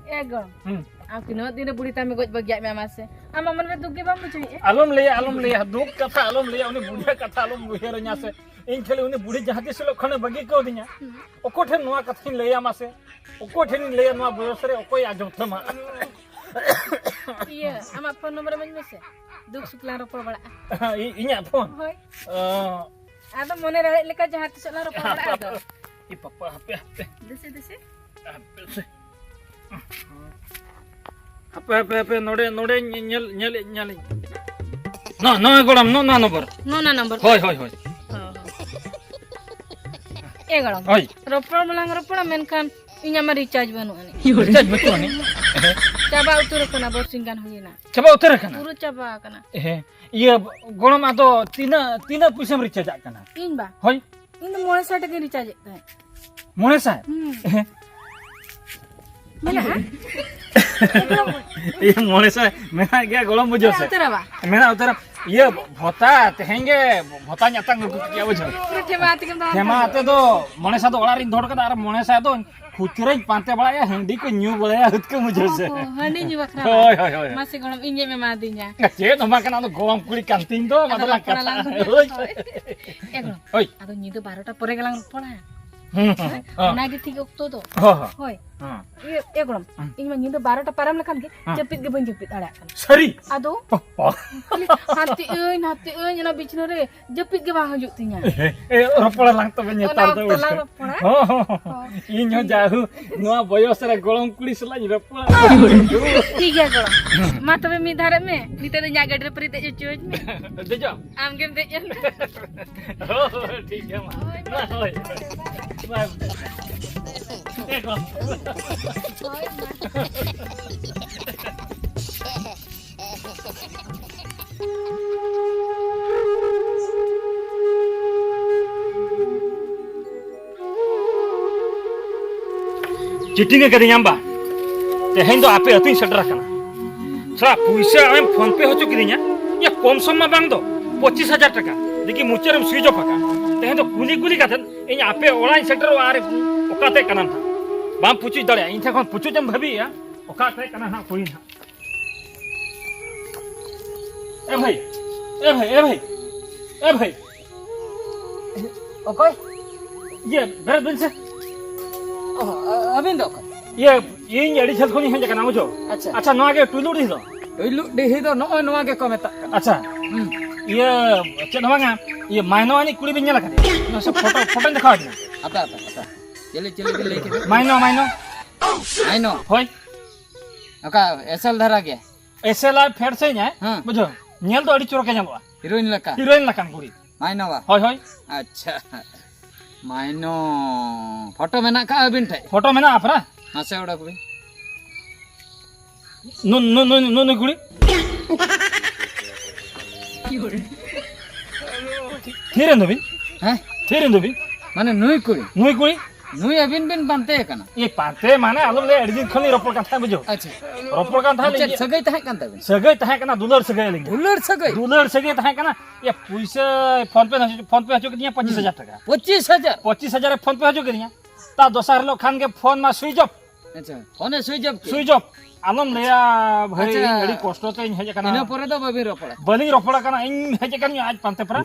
ᱮ ᱜᱚᱲᱚᱢ, ᱦᱩᱸ᱾ ᱟᱢ ᱛᱤᱱᱟᱹᱜ ᱫᱤᱱ ᱨᱮ ᱵᱩᱲᱦᱤ ᱛᱟᱢ ᱜᱚᱡ ᱵᱟᱹᱜᱤᱭᱟᱜ ᱢᱮᱭᱟ ᱢᱟᱥᱮ? ᱟᱢᱟᱜ ᱢᱚᱱᱮ ᱨᱮ ᱫᱩᱠ ᱜᱮ ᱵᱟᱢ ᱵᱩᱡᱷᱟᱹᱣᱮᱫᱼᱟ? ᱟᱞᱚᱢ ᱞᱟᱹᱭᱟ, ᱟᱞᱚᱢ ᱞᱟᱹᱭᱟ, ᱫᱩᱠ ᱠᱟᱛᱷᱟ ᱟᱞᱚᱢ ᱞᱟᱹᱭᱟ, ᱩᱱᱤ ᱵᱩᱲᱦᱤ ᱠᱟᱛᱷᱟ ᱟᱞᱚᱢ ᱩᱭᱦᱟᱹᱨᱟᱹᱧᱟ ᱥᱮ᱾ ᱤᱧ ᱠᱷᱟᱹᱞᱤ ᱩᱱᱤ ᱵᱩᱲᱦᱤ ᱡᱟᱦᱟᱸ ᱛᱤᱥ ᱦᱤᱞᱳᱜ ᱠᱷᱚᱱᱮ ᱵᱟᱹᱜᱤ ᱠᱟᱣᱫᱤᱧᱟ, ᱦᱩᱸ᱾ ᱚᱠᱚᱭ ᱴᱷᱮᱱ ᱱᱚᱣᱟ ᱠᱟᱛᱷᱟᱧ ᱞᱟᱹᱭᱟ ᱢᱟᱥᱮ? ᱚᱠᱚᱭ ᱴᱷᱮᱱᱤᱧ ᱞᱟᱹᱭᱟ ᱱᱚᱣᱟ ᱵᱚᱭᱚᱥ ᱨᱮ, ᱚᱠᱚᱭ ᱟᱸᱡᱚᱢ ᱛᱟᱢᱟ? ᱤᱭᱟᱹ, ᱟᱢᱟᱜ ᱯᱷᱳᱱ ᱱᱚᱢᱵᱚᱨ ᱮᱢᱟᱹᱧ ᱢᱮᱥᱮ, ᱫᱩᱠ ᱥᱩᱠ ᱞᱟᱝ ᱨᱚᱯᱚᱲ ᱵᱟᱲᱟᱜᱼᱟ᱾ ᱤ-, ᱤᱧᱟᱜ ᱯᱷᱳᱱ? ᱦᱳᱭ᱾ ᱚ᱾ ᱟᱫᱚ ᱢᱚᱱᱮ ᱨᱮ ᱦᱮᱡ ᱞᱮᱠᱟ ᱡᱟᱦᱟᱸ ᱛᱤᱥᱚᱜ ᱞᱟᱝ ᱨᱚᱯᱚᱲ ᱵᱟᱲᱟᱜᱼᱟ ᱟᱫᱚ᱾ ᱮ ᱯᱟᱯᱟ, ᱦᱟᱯᱮ, ᱦᱟᱯᱮ᱾ ᱫᱮᱥᱮ, ᱫᱮᱥᱮ᱾ ᱦᱟᱯᱮ ᱥᱮ᱾ ᱦᱟᱯᱮ, ᱦᱟᱯᱮ, ᱦᱟᱯᱮ, ᱱᱚᱰᱮ, ᱱᱚᱰᱮ ᱧᱮ-, ᱧᱮᱞ, ᱧᱮᱞ, ᱧᱮᱞ᱾ ᱱᱚ-, ᱱᱚᱜᱼᱚᱭ ᱜᱚᱲᱚᱢ, ᱱᱚ-, ᱱᱚᱣᱟ ᱱᱚᱢᱵᱚᱨ᱾ ᱱᱚ-, ᱱᱚᱣᱟ ᱱᱚᱢᱵᱚᱨ᱾ ᱦᱳᱭ, ᱦᱳᱭ, ᱦᱳᱭ᱾ ᱦᱚᱸ, ᱦᱚᱸ᱾ ᱮ ᱜᱚᱲᱚᱢ᱾ ᱦᱳᱭ᱾ ᱨᱚᱯᱚᱲ ᱢᱟᱞᱟᱝ ᱨᱚᱯᱚᱲᱟ, ᱢᱮᱱᱠᱷᱟᱱ ᱤᱧᱟᱜ ᱢᱟ recharge ᱵᱟᱹᱱᱩᱜ ᱟᱹᱱᱤᱡ᱾ Recharge ᱵᱟᱹᱱᱩᱜ ᱟᱹᱱᱤᱡ? ᱪᱟᱵᱟ ᱩᱛᱟᱹᱨ ᱟᱠᱟᱱᱟ, ᱵᱟᱨᱥᱤᱧ ᱜᱟᱱ ᱦᱩᱭᱮᱱᱟ᱾ ᱪᱟᱵᱟ ᱩᱛᱟᱹᱨ ᱟᱠᱟᱱᱟ? ᱯᱩᱨᱟᱹ ᱪᱟᱵᱟ ᱟᱠᱟᱱᱟ᱾ ᱦᱮᱸ᱾ ᱤᱭᱟᱹ, ᱜᱚᱲᱚᱢ, ᱟᱫᱚ ᱛᱤᱱᱟᱹᱜ, ᱛᱤᱱᱟᱹᱜ ᱯᱩᱭᱥᱟᱹᱢ recharge ᱟᱜ ᱠᱟᱱᱟ? ᱤᱧ ᱵᱟ? ᱦᱳᱭ᱾ ᱤᱧ ᱫᱚ ᱢᱚᱬᱮ ᱥᱟᱭ ᱴᱟᱠᱟᱧ recharge ᱮᱫ ᱛᱟᱦᱮᱸᱫ᱾ ᱢᱚᱬᱮ ᱥᱟᱭ? ᱦᱩᱸ᱾ ᱦᱮᱸ᱾ ᱢᱮᱱᱟᱜᱼᱟ? ᱤᱭᱟᱹ, ᱢᱚᱬᱮ ᱥᱟᱭ ᱢᱮᱱᱟᱜ ᱜᱮᱭᱟ, ᱜᱚᱲᱚᱢ ᱵᱩᱡᱷᱟᱹᱣ ᱥᱮ᱾ ᱩᱛᱟᱹᱨᱟᱵᱟ? ᱢᱮᱱᱟᱜ ᱩᱛᱟᱹᱨᱟ᱾ ᱤᱭᱟᱹ, ᱵᱷᱚᱛᱟ, ᱛᱮᱦᱮᱧ ᱜᱮ ᱵᱷᱚᱛᱟᱧ ᱟᱛᱟᱝ ᱟᱹᱜᱩ ᱠᱮᱫ ᱜᱮᱭᱟ, ᱵᱩᱡᱷᱟᱹᱣ᱾ ᱯᱩᱨᱟᱹ ᱴᱷᱮᱢᱟ ᱛᱮᱜᱮᱢ ᱫᱚᱦᱚ ᱴᱷᱮᱢᱟ ᱠᱟᱫᱟ᱾ ᱟᱛᱮ ᱫᱚ ᱢᱚᱬᱮ ᱥᱟᱭ ᱫᱚ ᱚᱲᱟᱜ ᱨᱤᱧ ᱫᱚᱦᱚ ᱠᱟᱫᱟ, ᱟᱨ ᱢᱚᱬᱮ ᱥᱟᱭ ᱫᱚ ᱠᱷᱩᱪᱨᱟᱹᱧ ᱯᱟᱱᱛᱮ ᱵᱟᱲᱟᱭᱟ, ᱦᱟᱺᱰᱤ ᱠᱚ ᱧᱩ ᱵᱟᱲᱟᱭᱟ, ᱦᱟᱹᱛᱠᱟᱹ ᱵᱩᱡᱷᱟᱹᱣ ᱥᱮ᱾ ᱚ, ᱦᱟᱺᱰᱤ ᱧᱩ ᱵᱟᱠᱷᱨᱟ᱾ ᱦᱳᱭ, ᱦᱳᱭ, ᱦᱳᱭ᱾ ᱢᱟᱥᱮ ᱜᱚᱲᱚᱢ, ᱤᱧ ᱮᱢ ᱮᱢᱟᱫᱤᱧᱟ᱾ ᱪᱮᱫ ᱦᱚᱸ ᱵᱟᱝ ᱠᱟᱱᱟ, ᱟᱫᱚ ᱜᱚᱲᱚᱢ ᱠᱩᱲᱤ ᱠᱟᱱ ᱛᱤᱧ ᱫᱚ, ᱟᱫᱚ ᱟᱫᱚ ᱞᱟᱝ ᱨᱚᱯᱚᱲ ᱟᱞᱟᱝ ᱠᱟᱛᱷᱟᱜᱼᱟ᱾ ᱫᱚ᱾ ᱦᱳᱭ᱾ ᱦᱳᱭ᱾ ᱮ ᱜᱚᱲᱚᱢ, ᱦᱳᱭ᱾ ᱟᱫᱚ ᱧᱤᱫᱟᱹ ᱵᱟᱨᱚᱴᱟ ᱯᱚᱨᱮ ᱜᱮᱞᱟᱝ ᱨᱚᱯᱚᱲᱟ᱾ ᱦᱩᱸ, ᱦᱩᱸ, ᱦᱮᱸ? ᱦᱩᱸ᱾ ᱚᱱᱟᱜᱮ ᱴᱷᱤᱠ ᱚᱠᱛᱚ ᱫᱚ᱾ ᱦᱚᱸ, ᱦᱚᱸ᱾ ᱦᱳᱭ᱾ ᱦᱚᱸ᱾ ᱤᱭᱟᱹ, ᱮ ᱜᱚᱲᱚᱢ, ᱦᱩᱸ᱾ ᱤᱧ ᱢᱟ ᱧᱤᱫᱟᱹ ᱵᱟᱨᱚᱴᱟ ᱯᱟᱨᱚᱢ ᱞᱮᱠᱷᱟᱱ ᱜᱮ ᱦᱩᱸ᱾ ᱡᱟᱹᱯᱤᱫ ᱜᱮ ᱵᱟᱹᱧ ᱡᱟᱹᱯᱤᱫ ᱫᱟᱲᱮᱭᱟᱜ ᱠᱟᱱᱟ᱾ ᱥᱟᱹᱨᱤ? ᱟᱫᱚ? ᱯᱟᱯᱟ᱾ ᱠᱷᱟᱹᱞᱤ ᱦᱟᱱᱛᱮ ᱟᱹᱧ, ᱱᱟᱛᱮ ᱟᱹᱧ, ᱚᱱᱟ ᱵᱤᱪᱷᱱᱟᱹ ᱨᱮ ᱡᱟᱹᱯᱤᱫ ᱜᱮ ᱵᱟᱝ ᱦᱤᱡᱩᱜ ᱛᱤᱧᱟ᱾ ᱮ, ᱮ, ᱨᱚᱯᱚᱲ ᱟᱞᱟᱝ ᱛᱚᱵᱮ ᱚᱱᱟ ᱱᱮᱛᱟᱨ ᱫᱚ ᱚᱠᱛᱚ ᱞᱟᱝ ᱵᱩᱡᱷᱟᱹᱣ᱾ ᱨᱚᱯᱚᱲᱟ᱾ ᱦᱚᱸ, ᱦᱚᱸ, ᱦᱚᱸ᱾ ᱦᱚᱸ᱾ ᱤᱧ ᱦᱚᱸ ᱡᱟᱭᱦᱳᱠ ᱱᱚᱣᱟ ᱵᱚᱭᱚᱥ ᱨᱮ ᱜᱚᱲᱚᱢ ᱠᱩᱲᱤ ᱥᱟᱞᱟᱜ ᱤᱧ ᱨᱚᱯᱚᱲᱟ᱾ ᱴᱷᱤᱠ ᱜᱮᱭᱟ ᱜᱚᱲᱚᱢ᱾ ᱢᱟ ᱛᱚᱵᱮ ᱢᱤᱫ ᱫᱷᱟᱨᱮ ᱢᱮ, ᱱᱤᱛᱚᱜ ᱫᱚ ᱤᱧᱟᱹᱜ ᱜᱟᱹᱰᱤ ᱨᱮ ᱯᱟᱹᱨᱤ ᱫᱮᱡ ᱦᱚᱪᱚᱣᱟᱹᱧ ᱢᱮ᱾ ᱫᱮᱡᱚᱜ ᱟᱢ? ᱟᱢ ᱜᱮᱢ ᱫᱮᱡ ᱮᱱ᱾ ᱦᱳᱭ, ᱦᱳᱭ, ᱴᱷᱤᱠ ᱜᱮᱭᱟ, ᱢᱟ᱾ ᱦᱳᱭ, ᱢᱟ᱾ ᱢᱟ, ᱦᱳᱭ᱾ ᱢᱟ᱾ ᱮ, ᱠᱚ᱾ ᱦᱳᱭ, ᱢᱟ᱾ ᱪᱤᱴᱤᱝ ᱟᱠᱟᱫᱤᱧᱟᱢ ᱵᱟ? ᱛᱮᱦᱮᱧ ᱫᱚ ᱟᱯᱮ ᱟᱹᱛᱩᱧ ᱥᱮᱴᱮᱨ ᱟᱠᱟᱱᱟ᱾ ᱥᱟᱞᱟ ᱯᱩᱭᱥᱟᱹ ᱟᱢᱮᱢ PhonePe ᱦᱚᱪᱚ ᱠᱤᱫᱤᱧᱟ᱾ ᱭᱟ, ᱠᱚᱢ ᱥᱚᱢ ᱢᱟ ᱵᱟᱝ ᱫᱚ, ᱯᱚᱸᱪᱤᱥ ᱦᱟᱡᱟᱨ ᱴᱟᱠᱟ᱾ ᱫᱮᱠᱷᱤ ᱢᱩᱪᱟᱹᱫ ᱨᱮᱢ switch off ᱟᱠᱟᱫ᱾ ᱛᱮᱦᱮᱧ ᱫᱚ ᱠᱩᱞᱤ ᱠᱩᱞᱤ ᱠᱟᱛᱮᱫ ᱤᱧ ᱟᱯᱮ ᱚᱲᱟᱜ ᱤᱧ ᱥᱮᱴᱮᱨᱚᱜᱼᱟ ᱟᱨ ᱚᱠᱟᱛᱮ ᱠᱟᱱᱟᱢ ᱦᱟᱸᱜ? ᱵᱟᱢ ᱯᱩᱪᱩᱡ ᱫᱟᱲᱮᱭᱟᱜᱼᱟ, ᱤᱧ ᱴᱷᱮᱱ ᱠᱷᱚᱱ ᱯᱩᱪᱩᱡ ᱮᱢ ᱵᱷᱟᱹᱵᱤᱭᱮᱜᱼᱟ, ᱚᱠᱟᱛᱮ ᱠᱟᱱᱟ ᱦᱟᱸᱜ ᱠᱩᱞᱤ ᱦᱟᱸᱜ᱾ ᱮ ᱵᱷᱟᱹᱭ, ᱮ ᱵᱷᱟᱹᱭ, ᱮ ᱵᱷᱟᱹᱭ, ᱮ ᱵᱷᱟᱹᱭ᱾ ᱚᱠᱚᱭ? ᱤᱭᱟᱹ, ᱵᱮᱨᱮᱫ ᱵᱮᱱ ᱥᱮ᱾ ᱚ, ᱟ-, ᱟᱹᱵᱤᱱ ᱫᱚ ᱚᱠᱚᱭ? ᱤᱭᱟᱹ, ᱤᱧ ᱟᱹᱰᱤ ᱡᱷᱟᱹᱞ ᱠᱷᱚᱱᱤᱧ ᱦᱮᱡ ᱟᱠᱟᱱᱟ, ᱵᱩᱡᱷᱟᱹᱣ᱾ ᱟᱪᱪᱷᱟ᱾ ᱟᱪᱪᱷᱟ, ᱱᱚᱣᱟ ᱜᱮ ᱴᱩᱭᱞᱩ ᱰᱤᱦᱤ ᱫᱚ? ᱴᱩᱭᱞᱩ ᱰᱤᱦᱤ ᱫᱚ ᱱᱚᱜᱼᱚᱭ ᱱᱚᱣᱟ ᱜᱮᱠᱚ ᱢᱮᱛᱟᱜ ᱠᱟᱱᱟ᱾ ᱟᱪᱪᱷᱟ᱾ ᱦᱩᱸ᱾ ᱤᱭᱟᱹ, ᱪᱮᱫ ᱦᱚᱸ ᱵᱟᱝᱟ, ᱤᱭᱟᱹ, ᱢᱟᱭᱱᱚ ᱟᱹᱱᱤᱡ ᱠᱩᱲᱤ ᱵᱤᱱ ᱧᱮᱞ ᱟᱠᱟᱫᱮᱭᱟ? ᱱᱚᱣᱟ ᱥᱮ ᱯᱷᱳᱴᱳ, ᱯᱷᱳᱴᱳᱧ ᱫᱮᱠᱷᱟᱣ ᱟᱵᱤᱱᱟ᱾ ᱦᱟᱯᱮ, ᱦᱟᱯᱮ, ᱦᱟᱯᱮ᱾ ᱪᱤᱞᱤ, ᱪᱤᱞᱤ ᱵᱤᱱ ᱞᱟᱹᱭ ᱠᱮᱫᱟ? ᱢᱟᱭᱱᱚ, ᱢᱟᱭᱱᱚ᱾ ᱢᱟᱭᱱᱚ? ᱦᱳᱭ᱾ ᱚᱠᱟ ᱮᱥᱮᱞ ᱫᱷᱟᱨᱟ ᱜᱮ? ᱮᱥᱮᱞ ᱟᱨ ᱯᱷᱮᱰ ᱥᱮᱫ ᱧᱟᱭ, ᱦᱮᱸ᱾ ᱵᱩᱡᱷᱟᱹᱣ? ᱧᱮᱞ ᱫᱚ ᱟᱹᱰᱤ ᱪᱚᱨᱚᱠᱮ ᱧᱮᱞᱚᱜᱼᱟ᱾ ᱦᱤᱨᱳᱭᱤᱱ ᱞᱮᱠᱟ? ᱦᱤᱨᱳᱭᱤᱱ ᱞᱮᱠᱟᱱ ᱠᱩᱲᱤ᱾ ᱢᱟᱭᱱᱚ ᱵᱟ? ᱦᱳᱭ, ᱦᱳᱭ᱾ ᱟᱪᱪᱷᱟ᱾ ᱢᱟᱭᱱᱚ, ᱯᱷᱳᱴᱳ ᱢᱮᱱᱟᱜ ᱠᱟᱜᱼᱟ ᱟᱹᱵᱤᱱ ᱴᱷᱮᱡ? ᱯᱷᱳᱴᱳ ᱢᱮᱱᱟᱜᱼᱟ ᱯᱨᱟ? ᱢᱟᱥᱮ ᱚᱰᱚᱠ ᱵᱤᱱ᱾ ᱱᱩ-, ᱱᱩ-, ᱱᱩ-, ᱱᱩ-, ᱱᱩᱭ ᱠᱩᱲᱤ᱾ ᱛᱷᱤᱨ ᱮᱱ ᱫᱚᱵᱤᱱ? ᱦᱮᱸ? ᱛᱷᱤᱨ ᱮᱱ ᱫᱚᱵᱤᱱ? ᱢᱟᱱᱮ ᱱᱩᱭ ᱠᱩᱲᱤ? ᱱᱩᱭ ᱠᱩᱲᱤ? ᱱᱩᱭ ᱟᱹᱵᱤᱱ ᱵᱤᱱ ᱯᱟᱱᱛᱮ ᱟᱠᱟᱱᱟ? ᱮ, ᱯᱟᱱᱛᱮ ᱢᱟᱱᱮ ᱟᱞᱚᱢ ᱞᱟᱹᱭᱟ, ᱟᱹᱰᱤ ᱫᱤᱱ ᱠᱷᱚᱱ ᱞᱤᱧ ᱨᱚᱯᱚᱲ ᱠᱟᱱ ᱛᱟᱦᱮᱸᱫ, ᱵᱩᱡᱷᱟᱹᱣ᱾ ᱟᱪᱪᱷᱟ᱾ ᱨᱚᱯᱚᱲ ᱠᱟᱱ ᱛᱟᱦᱮᱸᱫ ᱪᱮᱫ ᱞᱤᱧ᱾ ᱥᱟᱹᱜᱟᱹᱭ ᱛᱟᱦᱮᱸ ᱠᱟᱱ ᱛᱟᱵᱤᱱ? ᱥᱟᱹᱜᱟᱹᱭ ᱛᱟᱦᱮᱸ ᱠᱟᱱᱟ, ᱫᱩᱞᱟᱹᱲ ᱥᱟᱹᱜᱟᱹᱭ ᱟᱹᱞᱤᱧ ᱫᱚ᱾ ᱫᱩᱞᱟᱹᱲ ᱥᱟᱹᱜᱟᱹᱭ? ᱫᱩᱞᱟᱹᱲ ᱥᱟᱹᱜᱟᱹᱭ ᱛᱟᱦᱮᱸ ᱠᱟᱱᱟ᱾ ᱮ, ᱯᱩᱭᱥᱟᱹ ᱯᱷᱳᱱ ᱯᱮ, ᱯᱷᱳᱱ ᱯᱮ ᱦᱚᱪᱚ ᱠᱤᱫᱤᱧᱟ ᱯᱚᱸᱪᱤᱥ ᱦᱟᱡᱟᱨ ᱴᱟᱠᱟ᱾ ᱯᱚᱸᱪᱤᱥ ᱦᱟᱡᱟᱨ? ᱯᱚᱸᱪᱤᱥ ᱦᱟᱡᱟᱨ ᱮ ᱯᱷᱳᱱ ᱯᱮ ᱦᱚᱪᱚ ᱠᱤᱫᱤᱧᱟ᱾ ᱛᱟᱨ ᱫᱚᱥᱟᱨ ᱦᱤᱞᱳᱜ ᱠᱷᱟᱱ ᱜᱮ ᱯᱷᱳᱱ ᱢᱟ ᱥᱩᱭᱤᱪ ᱚᱯ᱾ ᱟᱪᱪᱷᱟ, ᱯᱷᱳᱱᱮ ᱥᱩᱭᱤᱪ ᱚᱯ ᱠᱮᱫ? Switch of. ᱟᱞᱚᱢ ᱞᱟᱹᱭᱟ ᱵᱷᱟᱹᱭ, ᱟᱪᱪᱷᱟ᱾ ᱟᱹᱰᱤ ᱠᱚᱥᱴᱚ ᱛᱮᱧ ᱦᱮᱡ ᱟᱠᱟᱱᱟ᱾ ᱤᱱᱟᱹ ᱯᱚᱨᱮ ᱫᱚ ᱵᱟᱹᱵᱤᱱ ᱨᱚᱯᱚᱲᱟ? ᱵᱟᱹᱞᱤᱧ ᱨᱚᱯᱚᱲ ᱟᱠᱟᱱᱟ, ᱤᱧ ᱦᱮᱡ ᱟᱠᱟᱱ ᱟᱡ ᱯᱟᱱᱛᱮ ᱯᱟᱨᱟ᱾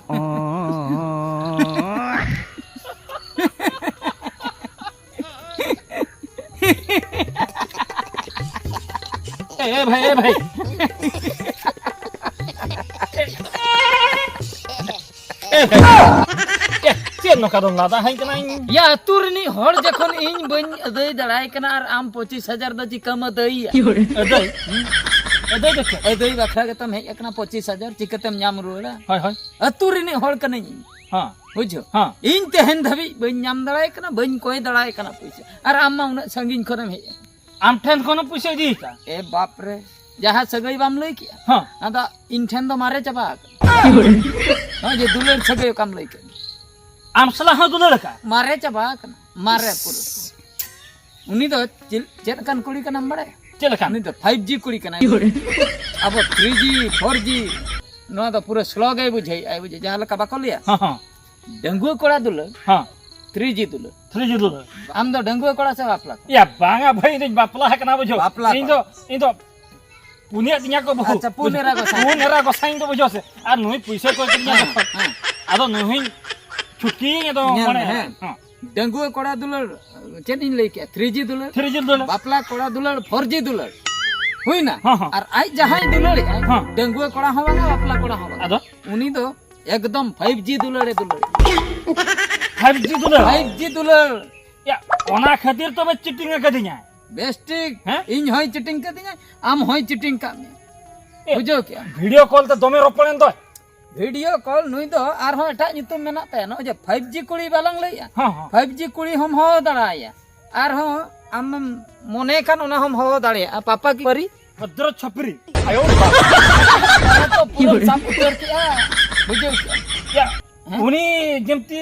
ᱮ ᱵᱷᱟᱭ, ᱮ ᱵᱷᱟᱭ᱾ ᱮ ᱵᱷᱟᱭ᱾ ᱮ, ᱪᱮᱫ ᱱᱚᱝᱠᱟ ᱫᱚᱢ ᱞᱟᱫᱟ ᱦᱟᱹᱧ ᱠᱟᱱᱟ ᱤᱧ? ᱭᱟ, ᱟᱹᱛᱩ ᱨᱤᱱᱤᱡ ᱦᱚᱲ ᱡᱚᱠᱷᱚᱱ ᱤᱧ ᱵᱟᱹᱧ ᱟᱹᱫᱟᱹᱭ ᱫᱟᱲᱮᱭᱟᱭ ᱠᱟᱱᱟ ᱟᱨ ᱟᱢ ᱯᱚᱸᱪᱤᱥ ᱦᱟᱡᱟᱨ ᱫᱚ ᱪᱤᱠᱟᱹᱢ ᱟᱹᱫᱟᱹᱭᱟ? ᱟᱹᱫᱟᱹᱭ? ᱟᱹᱫᱟᱹᱭ ᱫᱚ ᱪᱮᱫ? ᱟᱹᱫᱟᱹᱭ ᱵᱟᱠᱷᱨᱟ ᱜᱮᱛᱚᱢ ᱦᱮᱡ ᱟᱠᱟᱱᱟ, ᱯᱚᱸᱪᱤᱥ ᱦᱟᱡᱟᱨ ᱪᱤᱠᱟᱹᱛᱮᱢ ᱧᱟᱢ ᱨᱩᱣᱟᱹᱲᱟ? ᱦᱳᱭ, ᱦᱳᱭ᱾ ᱟᱹᱛᱩ ᱨᱤᱱᱤᱡ ᱦᱚᱲ ᱠᱟᱹᱱᱟᱹᱧ ᱤᱧ᱾ ᱦᱮᱸ᱾ ᱵᱩᱡᱷᱟᱹᱣ? ᱦᱮᱸ᱾ ᱤᱧ ᱛᱮᱦᱮᱧ ᱫᱷᱟᱹᱵᱤᱡ ᱵᱟᱹᱧ ᱧᱟᱢ ᱫᱟᱲᱮᱭᱟᱭ ᱠᱟᱱᱟ, ᱵᱟᱹᱧ ᱠᱚᱭ ᱫᱟᱲᱮᱭᱟᱭ ᱠᱟᱱᱟ ᱯᱩᱭᱥᱟᱹ᱾ ᱟᱨ ᱟᱢ ᱢᱟ ᱩᱱᱟᱹᱜ ᱥᱟᱺᱜᱤᱧ ᱠᱷᱚᱱᱮᱢ ᱦᱮᱡ ᱟᱠᱟᱱᱟ᱾ ᱟᱢ ᱴᱷᱮᱱ ᱠᱷᱚᱱ ᱦᱚᱸ ᱯᱩᱭᱥᱟᱹ ᱤᱫᱤ ᱟᱠᱟᱫ? ᱮ ᱵᱟᱯ ᱨᱮ, ᱡᱟᱦᱟᱸ ᱥᱟᱹᱜᱟᱹᱭ ᱵᱟᱢ ᱞᱟᱹᱭ ᱠᱮᱜᱼᱟ, ᱦᱮᱸ᱾ ᱟᱫᱚ ᱤᱧ ᱴᱷᱮᱱ ᱫᱚ ᱢᱟᱨᱮ ᱪᱟᱵᱟ ᱟᱠᱟᱱᱟ᱾ ᱱᱚᱜᱼᱚᱭ ᱡᱮ ᱫᱩᱞᱟᱹᱲ ᱥᱟᱹᱜᱟᱹᱭ ᱚᱠᱟᱢ ᱞᱟᱹᱭ ᱠᱮᱫ, ᱟᱢ ᱥᱟᱞᱟᱜ ᱦᱚᱸ ᱫᱩᱞᱟᱹᱲ ᱟᱠᱟᱫ? ᱢᱟᱨᱮ ᱪᱟᱵᱟ ᱟᱠᱟᱱᱟ, ᱢᱟᱨᱮ ᱯᱩᱨᱟᱹ᱾ ᱩᱱᱤ ᱫᱚ ᱪᱮᱫ, ᱪᱮᱫ ᱞᱮᱠᱟᱱ ᱠᱩᱲᱤ ᱠᱟᱱᱟᱢ ᱵᱟᱲᱟᱭᱟ? ᱪᱮᱫ ᱞᱮᱠᱟᱱ? ᱩᱱᱤ ᱫᱚ ᱯᱷᱟᱭᱤᱵᱷ ᱡᱤ ᱠᱩᱲᱤ ᱠᱟᱱᱟᱭ᱾ ᱟᱵᱚ ᱛᱷᱨᱤ ᱡᱤ, ᱯᱷᱳᱨ ᱡᱤ, ᱱᱚᱣᱟ ᱫᱚ ᱯᱩᱨᱟᱹ ᱥᱞᱳ ᱜᱮᱭ ᱵᱩᱡᱷᱟᱹᱣᱮᱫᱼᱟᱭ, ᱵᱩᱡᱷᱟᱹᱣ, ᱡᱟᱦᱟᱸ ᱞᱮᱠᱟ ᱵᱟᱠᱚ ᱞᱟᱹᱭᱟ? ᱦᱮᱸ, ᱦᱮᱸ᱾ ᱰᱟᱺᱜᱩᱣᱟᱹ ᱠᱚᱲᱟ ᱫᱩᱞᱟᱹᱲ, ᱦᱮᱸ᱾ ᱛᱷᱨᱤ ᱡᱤ ᱫᱩᱞᱟᱹᱲ᱾ ᱛᱷᱨᱤ ᱡᱤ ᱫᱩᱞᱟᱹᱲ᱾ ᱟᱢ ᱫᱚ ᱰᱟᱺᱜᱩᱣᱟᱹ ᱠᱚᱲᱟ ᱥᱮ ᱵᱟᱯᱞᱟ ᱠᱚᱲᱟ? ᱭᱟ, ᱵᱟᱝᱟ ᱵᱷᱟᱹᱭ, ᱤᱧ ᱫᱚᱧ ᱵᱟᱯᱞᱟ ᱟᱠᱟᱱᱟ, ᱵᱩᱡᱷᱟᱹᱣ᱾ ᱵᱟᱯᱞᱟ ᱤᱧ ᱫᱚ, ᱠᱚᱲᱟ᱾ ᱤᱧ ᱫᱚ ᱯᱩᱱᱭᱟᱹ ᱛᱤᱧᱟ ᱠᱚ ᱵᱟᱹᱦᱩ᱾ ᱟᱪᱪᱷᱟ, ᱯᱩᱱ ᱮᱨᱟ ᱜᱚᱸᱥᱟᱭ᱾ ᱯᱩᱱ ᱮᱨᱟ ᱜᱚᱸᱥᱟᱭ ᱤᱧ ᱫᱚ, ᱵᱩᱡᱷᱟᱹᱣ ᱥᱮ᱾ ᱟᱨ ᱱᱩᱭ ᱯᱩᱭᱥᱟᱹ ᱠᱚᱭ ᱠᱟᱹᱫᱤᱧᱟ ᱦᱮᱸ, ᱡᱚᱠᱷᱚᱱ᱾ ᱦᱮᱸ᱾ ᱟᱫᱚ ᱱᱩᱭ ᱦᱚᱸᱧ ᱪᱷᱩᱴᱠᱤᱭᱟᱹᱧ, ᱟᱫᱚ ᱧᱮᱞ ᱢᱟᱱᱮ, ᱢᱮ, ᱦᱮᱸ᱾ ᱦᱮᱸ᱾ ᱰᱟᱺᱜᱩᱣᱟᱹ ᱠᱚᱲᱟ ᱫᱩᱞᱟᱹᱲ, ᱪᱮᱫ ᱤᱧ ᱞᱟᱹᱭ ᱠᱮᱜᱼᱟ? ᱛᱷᱨᱤ ᱡᱤ ᱫᱩᱞᱟᱹᱲ᱾ ᱛᱷᱨᱤ ᱡᱤ ᱫᱩᱞᱟᱹᱲ᱾ ᱵᱟᱯᱞᱟ ᱠᱚᱲᱟ ᱫᱩᱞᱟᱹᱲ, ᱯᱷᱳᱨ ᱡᱤ ᱫᱩᱞᱟᱹᱲ᱾ ᱦᱩᱭᱱᱟ? ᱦᱚᱸ, ᱦᱚᱸ᱾ ᱟᱨ ᱟᱡ ᱡᱟᱦᱟᱸᱭ ᱫᱩᱞᱟᱹᱲᱮᱜᱼᱟᱭ, ᱦᱚᱸ᱾ ᱰᱟᱺᱜᱩᱣᱟᱹ ᱠᱚᱲᱟ ᱦᱚᱸ ᱵᱟᱝᱟ, ᱵᱟᱯᱞᱟ ᱠᱚᱲᱟ ᱦᱚᱸ ᱵᱟᱝᱟ᱾ ᱟᱫᱚ? ᱩᱱᱤ ᱫᱚ ᱮᱠᱫᱚᱢ ᱯᱷᱟᱭᱤᱵᱷ ᱡᱤ ᱫᱩᱞᱟᱹᱲᱮ ᱫᱩᱞᱟᱹᱲ᱾ ᱯᱷᱟᱭᱤᱵᱷ ᱡᱤ ᱫᱩᱞᱟᱹᱲ? ᱯᱷᱟᱭᱤᱵᱷ ᱡᱤ ᱫᱩᱞᱟᱹᱲ᱾ ᱭᱟ, ᱚᱱᱟ ᱠᱷᱟᱹᱛᱤᱨ ᱛᱚᱵᱮ ᱪᱤᱴᱤᱝ ᱟᱠᱟᱫᱤᱧᱟᱭ᱾ ᱵᱮᱥ ᱴᱷᱤᱠ᱾ ᱦᱮᱸ? ᱤᱧ ᱦᱚᱸᱭ ᱪᱤᱴᱤᱝ ᱠᱟᱫᱤᱧᱟ, ᱟᱢ ᱦᱚᱸᱭ ᱪᱤᱴᱤᱝ ᱠᱟᱫ ᱢᱮᱭᱟ᱾ ᱮ, ᱵᱩᱡᱷᱟᱹᱣ ᱠᱮᱜᱼᱟᱢ? ᱵᱷᱤᱰᱤᱭᱳ ᱠᱚᱞ ᱛᱮ ᱫᱚᱢᱮ ᱨᱚᱯᱚᱲᱮᱱ ᱫᱚᱭ᱾ ᱵᱷᱤᱰᱤᱭᱳ ᱠᱚᱞ, ᱱᱩᱭ ᱫᱚ ᱟᱨᱦᱚᱸ ᱮᱴᱟᱜ ᱧᱩᱛᱩᱢ ᱢᱮᱱᱟᱜ ᱛᱟᱭᱟ᱾ ᱱᱚᱜᱼᱚᱭ ᱡᱮ ᱯᱷᱟᱭᱤᱵᱷ ᱡᱤ ᱠᱩᱲᱤ ᱵᱟᱞᱟᱝ ᱞᱟᱹᱭᱮᱜᱼᱟ, ᱦᱚᱸ, ᱦᱚᱸ᱾ ᱯᱷᱟᱭᱤᱵᱷ ᱡᱤ ᱠᱩᱲᱤ ᱦᱚᱸᱢ ᱦᱚᱦᱚ ᱫᱟᱲᱮᱭᱟᱭᱟ᱾ ᱟᱨᱦᱚᱸ ᱟᱢᱮᱢ ᱢᱚᱱᱮ ᱠᱷᱟᱱ ᱚᱱᱟ ᱦᱚᱸᱢ ᱦᱚᱦᱚ ᱫᱟᱲᱮᱭᱟᱜᱼᱟ᱾ ᱯᱟᱯᱟ ᱠᱤ ᱯᱟᱹᱨᱤ? ᱵᱷᱚᱫᱨᱚ ᱪᱷᱟᱹᱯᱨᱤ᱾ ᱟᱭᱳ ᱵᱟᱵᱟ᱾ ᱚᱱᱟ ᱛᱚ ᱯᱩᱨᱟᱹᱢ ᱥᱟᱵ ᱩᱛᱟᱹᱨ ᱠᱮᱜᱼᱟ᱾ ᱵᱩᱡᱷᱟᱹᱣ ᱠᱮᱜᱼᱟ? ᱭᱟ, ᱦᱮᱸ? ᱩᱱᱤ ᱡᱮᱢᱛᱤ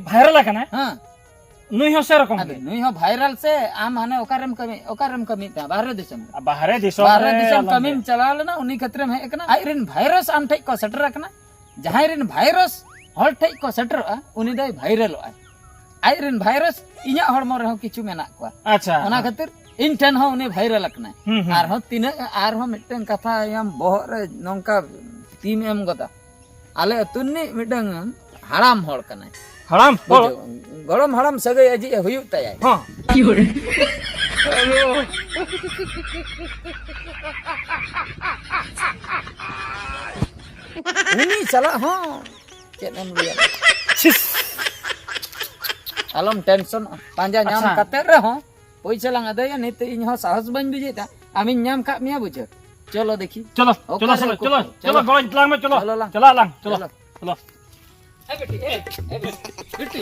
ᱵᱷᱟᱭᱨᱟᱞ ᱟᱠᱟᱱᱟᱭ᱾ ᱦᱮᱸ᱾ ᱱᱩᱭ ᱦᱚᱸ ᱥᱮᱨᱚᱠᱚᱢ ᱟᱫᱚ ᱜᱮ᱾ ᱱᱩᱭ ᱦᱚᱸ ᱵᱷᱟᱭᱨᱟᱞ ᱥᱮ, ᱟᱢ ᱦᱟᱱᱮ ᱚᱠᱟᱨᱮᱢ ᱠᱟᱹᱢᱤ, ᱚᱠᱟᱨᱮᱢ ᱠᱟᱹᱢᱤᱭᱮᱫ ᱛᱟᱦᱮᱸᱫ? ᱵᱟᱦᱨᱮ ᱫᱤᱥᱚᱢ ᱨᱮ᱾ ᱵᱟᱦᱨᱮ ᱫᱤᱥᱚᱢ ᱵᱟᱦᱨᱮ ᱨᱮ ᱫᱤᱥᱚᱢ ᱟᱞᱚᱢ ᱠᱟᱹᱢᱤᱢ ᱞᱟᱹᱭᱟ᱾ ᱪᱟᱞᱟᱣ ᱞᱮᱱᱟ, ᱩᱱᱤ ᱠᱷᱟᱹᱛᱤᱨᱮᱢ ᱦᱮᱡ ᱟᱠᱟᱱᱟ᱾ ᱟᱡ ᱨᱮᱱ ᱵᱷᱟᱭᱨᱟᱥ ᱟᱢ ᱴᱷᱮᱡ ᱠᱚ ᱥᱮᱴᱮᱨ ᱟᱠᱟᱱᱟ᱾ ᱡᱟᱦᱟᱸᱭ ᱨᱮᱱ ᱵᱷᱟᱭᱨᱟᱥ ᱦᱚᱲ ᱴᱷᱮᱡ ᱠᱚ ᱥᱮᱴᱮᱨᱚᱜᱼᱟ, ᱩᱱᱤ ᱫᱚᱭ ᱵᱷᱟᱭᱨᱟᱞᱚᱜᱼᱟ᱾ ᱟᱡ ᱨᱮᱱ ᱵᱷᱟᱭᱨᱟᱥ ᱤᱧᱟᱹᱜ ᱦᱚᱲᱢᱚ ᱨᱮᱦᱚᱸ ᱠᱤᱪᱷᱩ ᱢᱮᱱᱟᱜ ᱠᱚᱣᱟ᱾ ᱟᱪᱪᱷᱟ᱾ ᱚᱱᱟ ᱠᱷᱟᱹᱛᱤᱨ ᱤᱧ ᱴᱷᱮᱱ ᱦᱚᱸ ᱩᱱᱤ ᱵᱷᱟᱭᱨᱟᱞ ᱟᱠᱟᱱᱟᱭ᱾ ᱦᱩᱸ, ᱦᱩᱸ, ᱟᱨᱦᱚᱸ ᱦᱩᱸ᱾ ᱛᱤᱱᱟᱹᱜ, ᱟᱨᱦᱚᱸ ᱢᱤᱫᱴᱟᱝ ᱠᱟᱛᱷᱟ ᱟᱢ ᱵᱚᱦᱚᱜ ᱨᱮ ᱱᱚᱝᱠᱟ ᱛᱤᱢ ᱮᱢ ᱜᱚᱫᱟ᱾ ᱟᱞᱮ ᱟᱹᱛᱩ ᱨᱤᱱᱤᱡ ᱢᱤᱫᱴᱟᱝ ᱦᱟᱲᱟᱢ ᱦᱚᱲ ᱠᱟᱱᱟᱭ᱾ ᱦᱟᱲᱟᱢ ᱦᱚᱲ? ᱵᱩᱡᱷᱟᱹᱣ? ᱜᱚᱲᱚᱢ ᱦᱟᱲᱟᱢ ᱥᱟᱹᱜᱟᱹᱭ ᱟᱡᱤᱡ ᱮ ᱦᱩᱭᱩᱜ ᱛᱟᱭᱟᱭ᱾ ᱦᱚᱸ᱾ ᱩᱱᱤ ᱥᱟᱞᱟᱜ ᱦᱚᱸ ᱪᱮᱫ ᱮᱢ ᱞᱟᱹᱭᱟ? ᱪᱷᱤᱥ᱾ ᱟᱞᱚᱢ ᱴᱮᱱᱥᱚᱱᱚᱜᱼᱟ᱾ ᱯᱟᱸᱡᱟ ᱧᱟᱢ ᱟᱪᱪᱷᱟ᱾ ᱠᱟᱛᱮ ᱨᱮᱦᱚᱸ ᱯᱚᱭᱥᱟ ᱞᱟᱝ ᱟᱹᱫᱟᱹᱭᱟ, ᱱᱤᱛ ᱤᱧ ᱦᱚᱸ ᱥᱟᱦᱚᱥ ᱵᱟᱹᱧ ᱵᱩᱡᱷᱟᱹᱣᱮᱫᱟ᱾ ᱟᱢᱤᱧ ᱧᱟᱢ ᱠᱟᱜ ᱢᱮᱭᱟ, ᱵᱩᱡᱷᱟᱹᱣ᱾ ᱪᱚᱞᱚ ᱫᱮᱠᱷᱤ᱾ ᱪᱚᱞᱚ, ᱚᱠᱟ ᱪᱚᱞᱚ, ᱨᱮ ᱪᱚᱞᱚ, ᱩᱠᱩ? ᱪᱚᱞᱚ, ᱪᱚᱞᱚ᱾ ᱜᱚᱲᱚᱧ ᱛᱟᱞᱟᱝ ᱢᱮ, ᱪᱚᱞᱚ᱾ ᱪᱚᱞᱚ ᱞᱟᱝ᱾ ᱪᱟᱞᱟᱜ ᱟᱞᱟᱝ, ᱪᱚᱞᱚ, ᱪᱚᱞᱚ᱾ ᱪᱚᱞᱚ᱾ ᱮ ᱵᱤᱴᱤ, ᱮ, ᱮ ᱵᱤᱴᱤ, ᱵᱤᱴᱤ᱾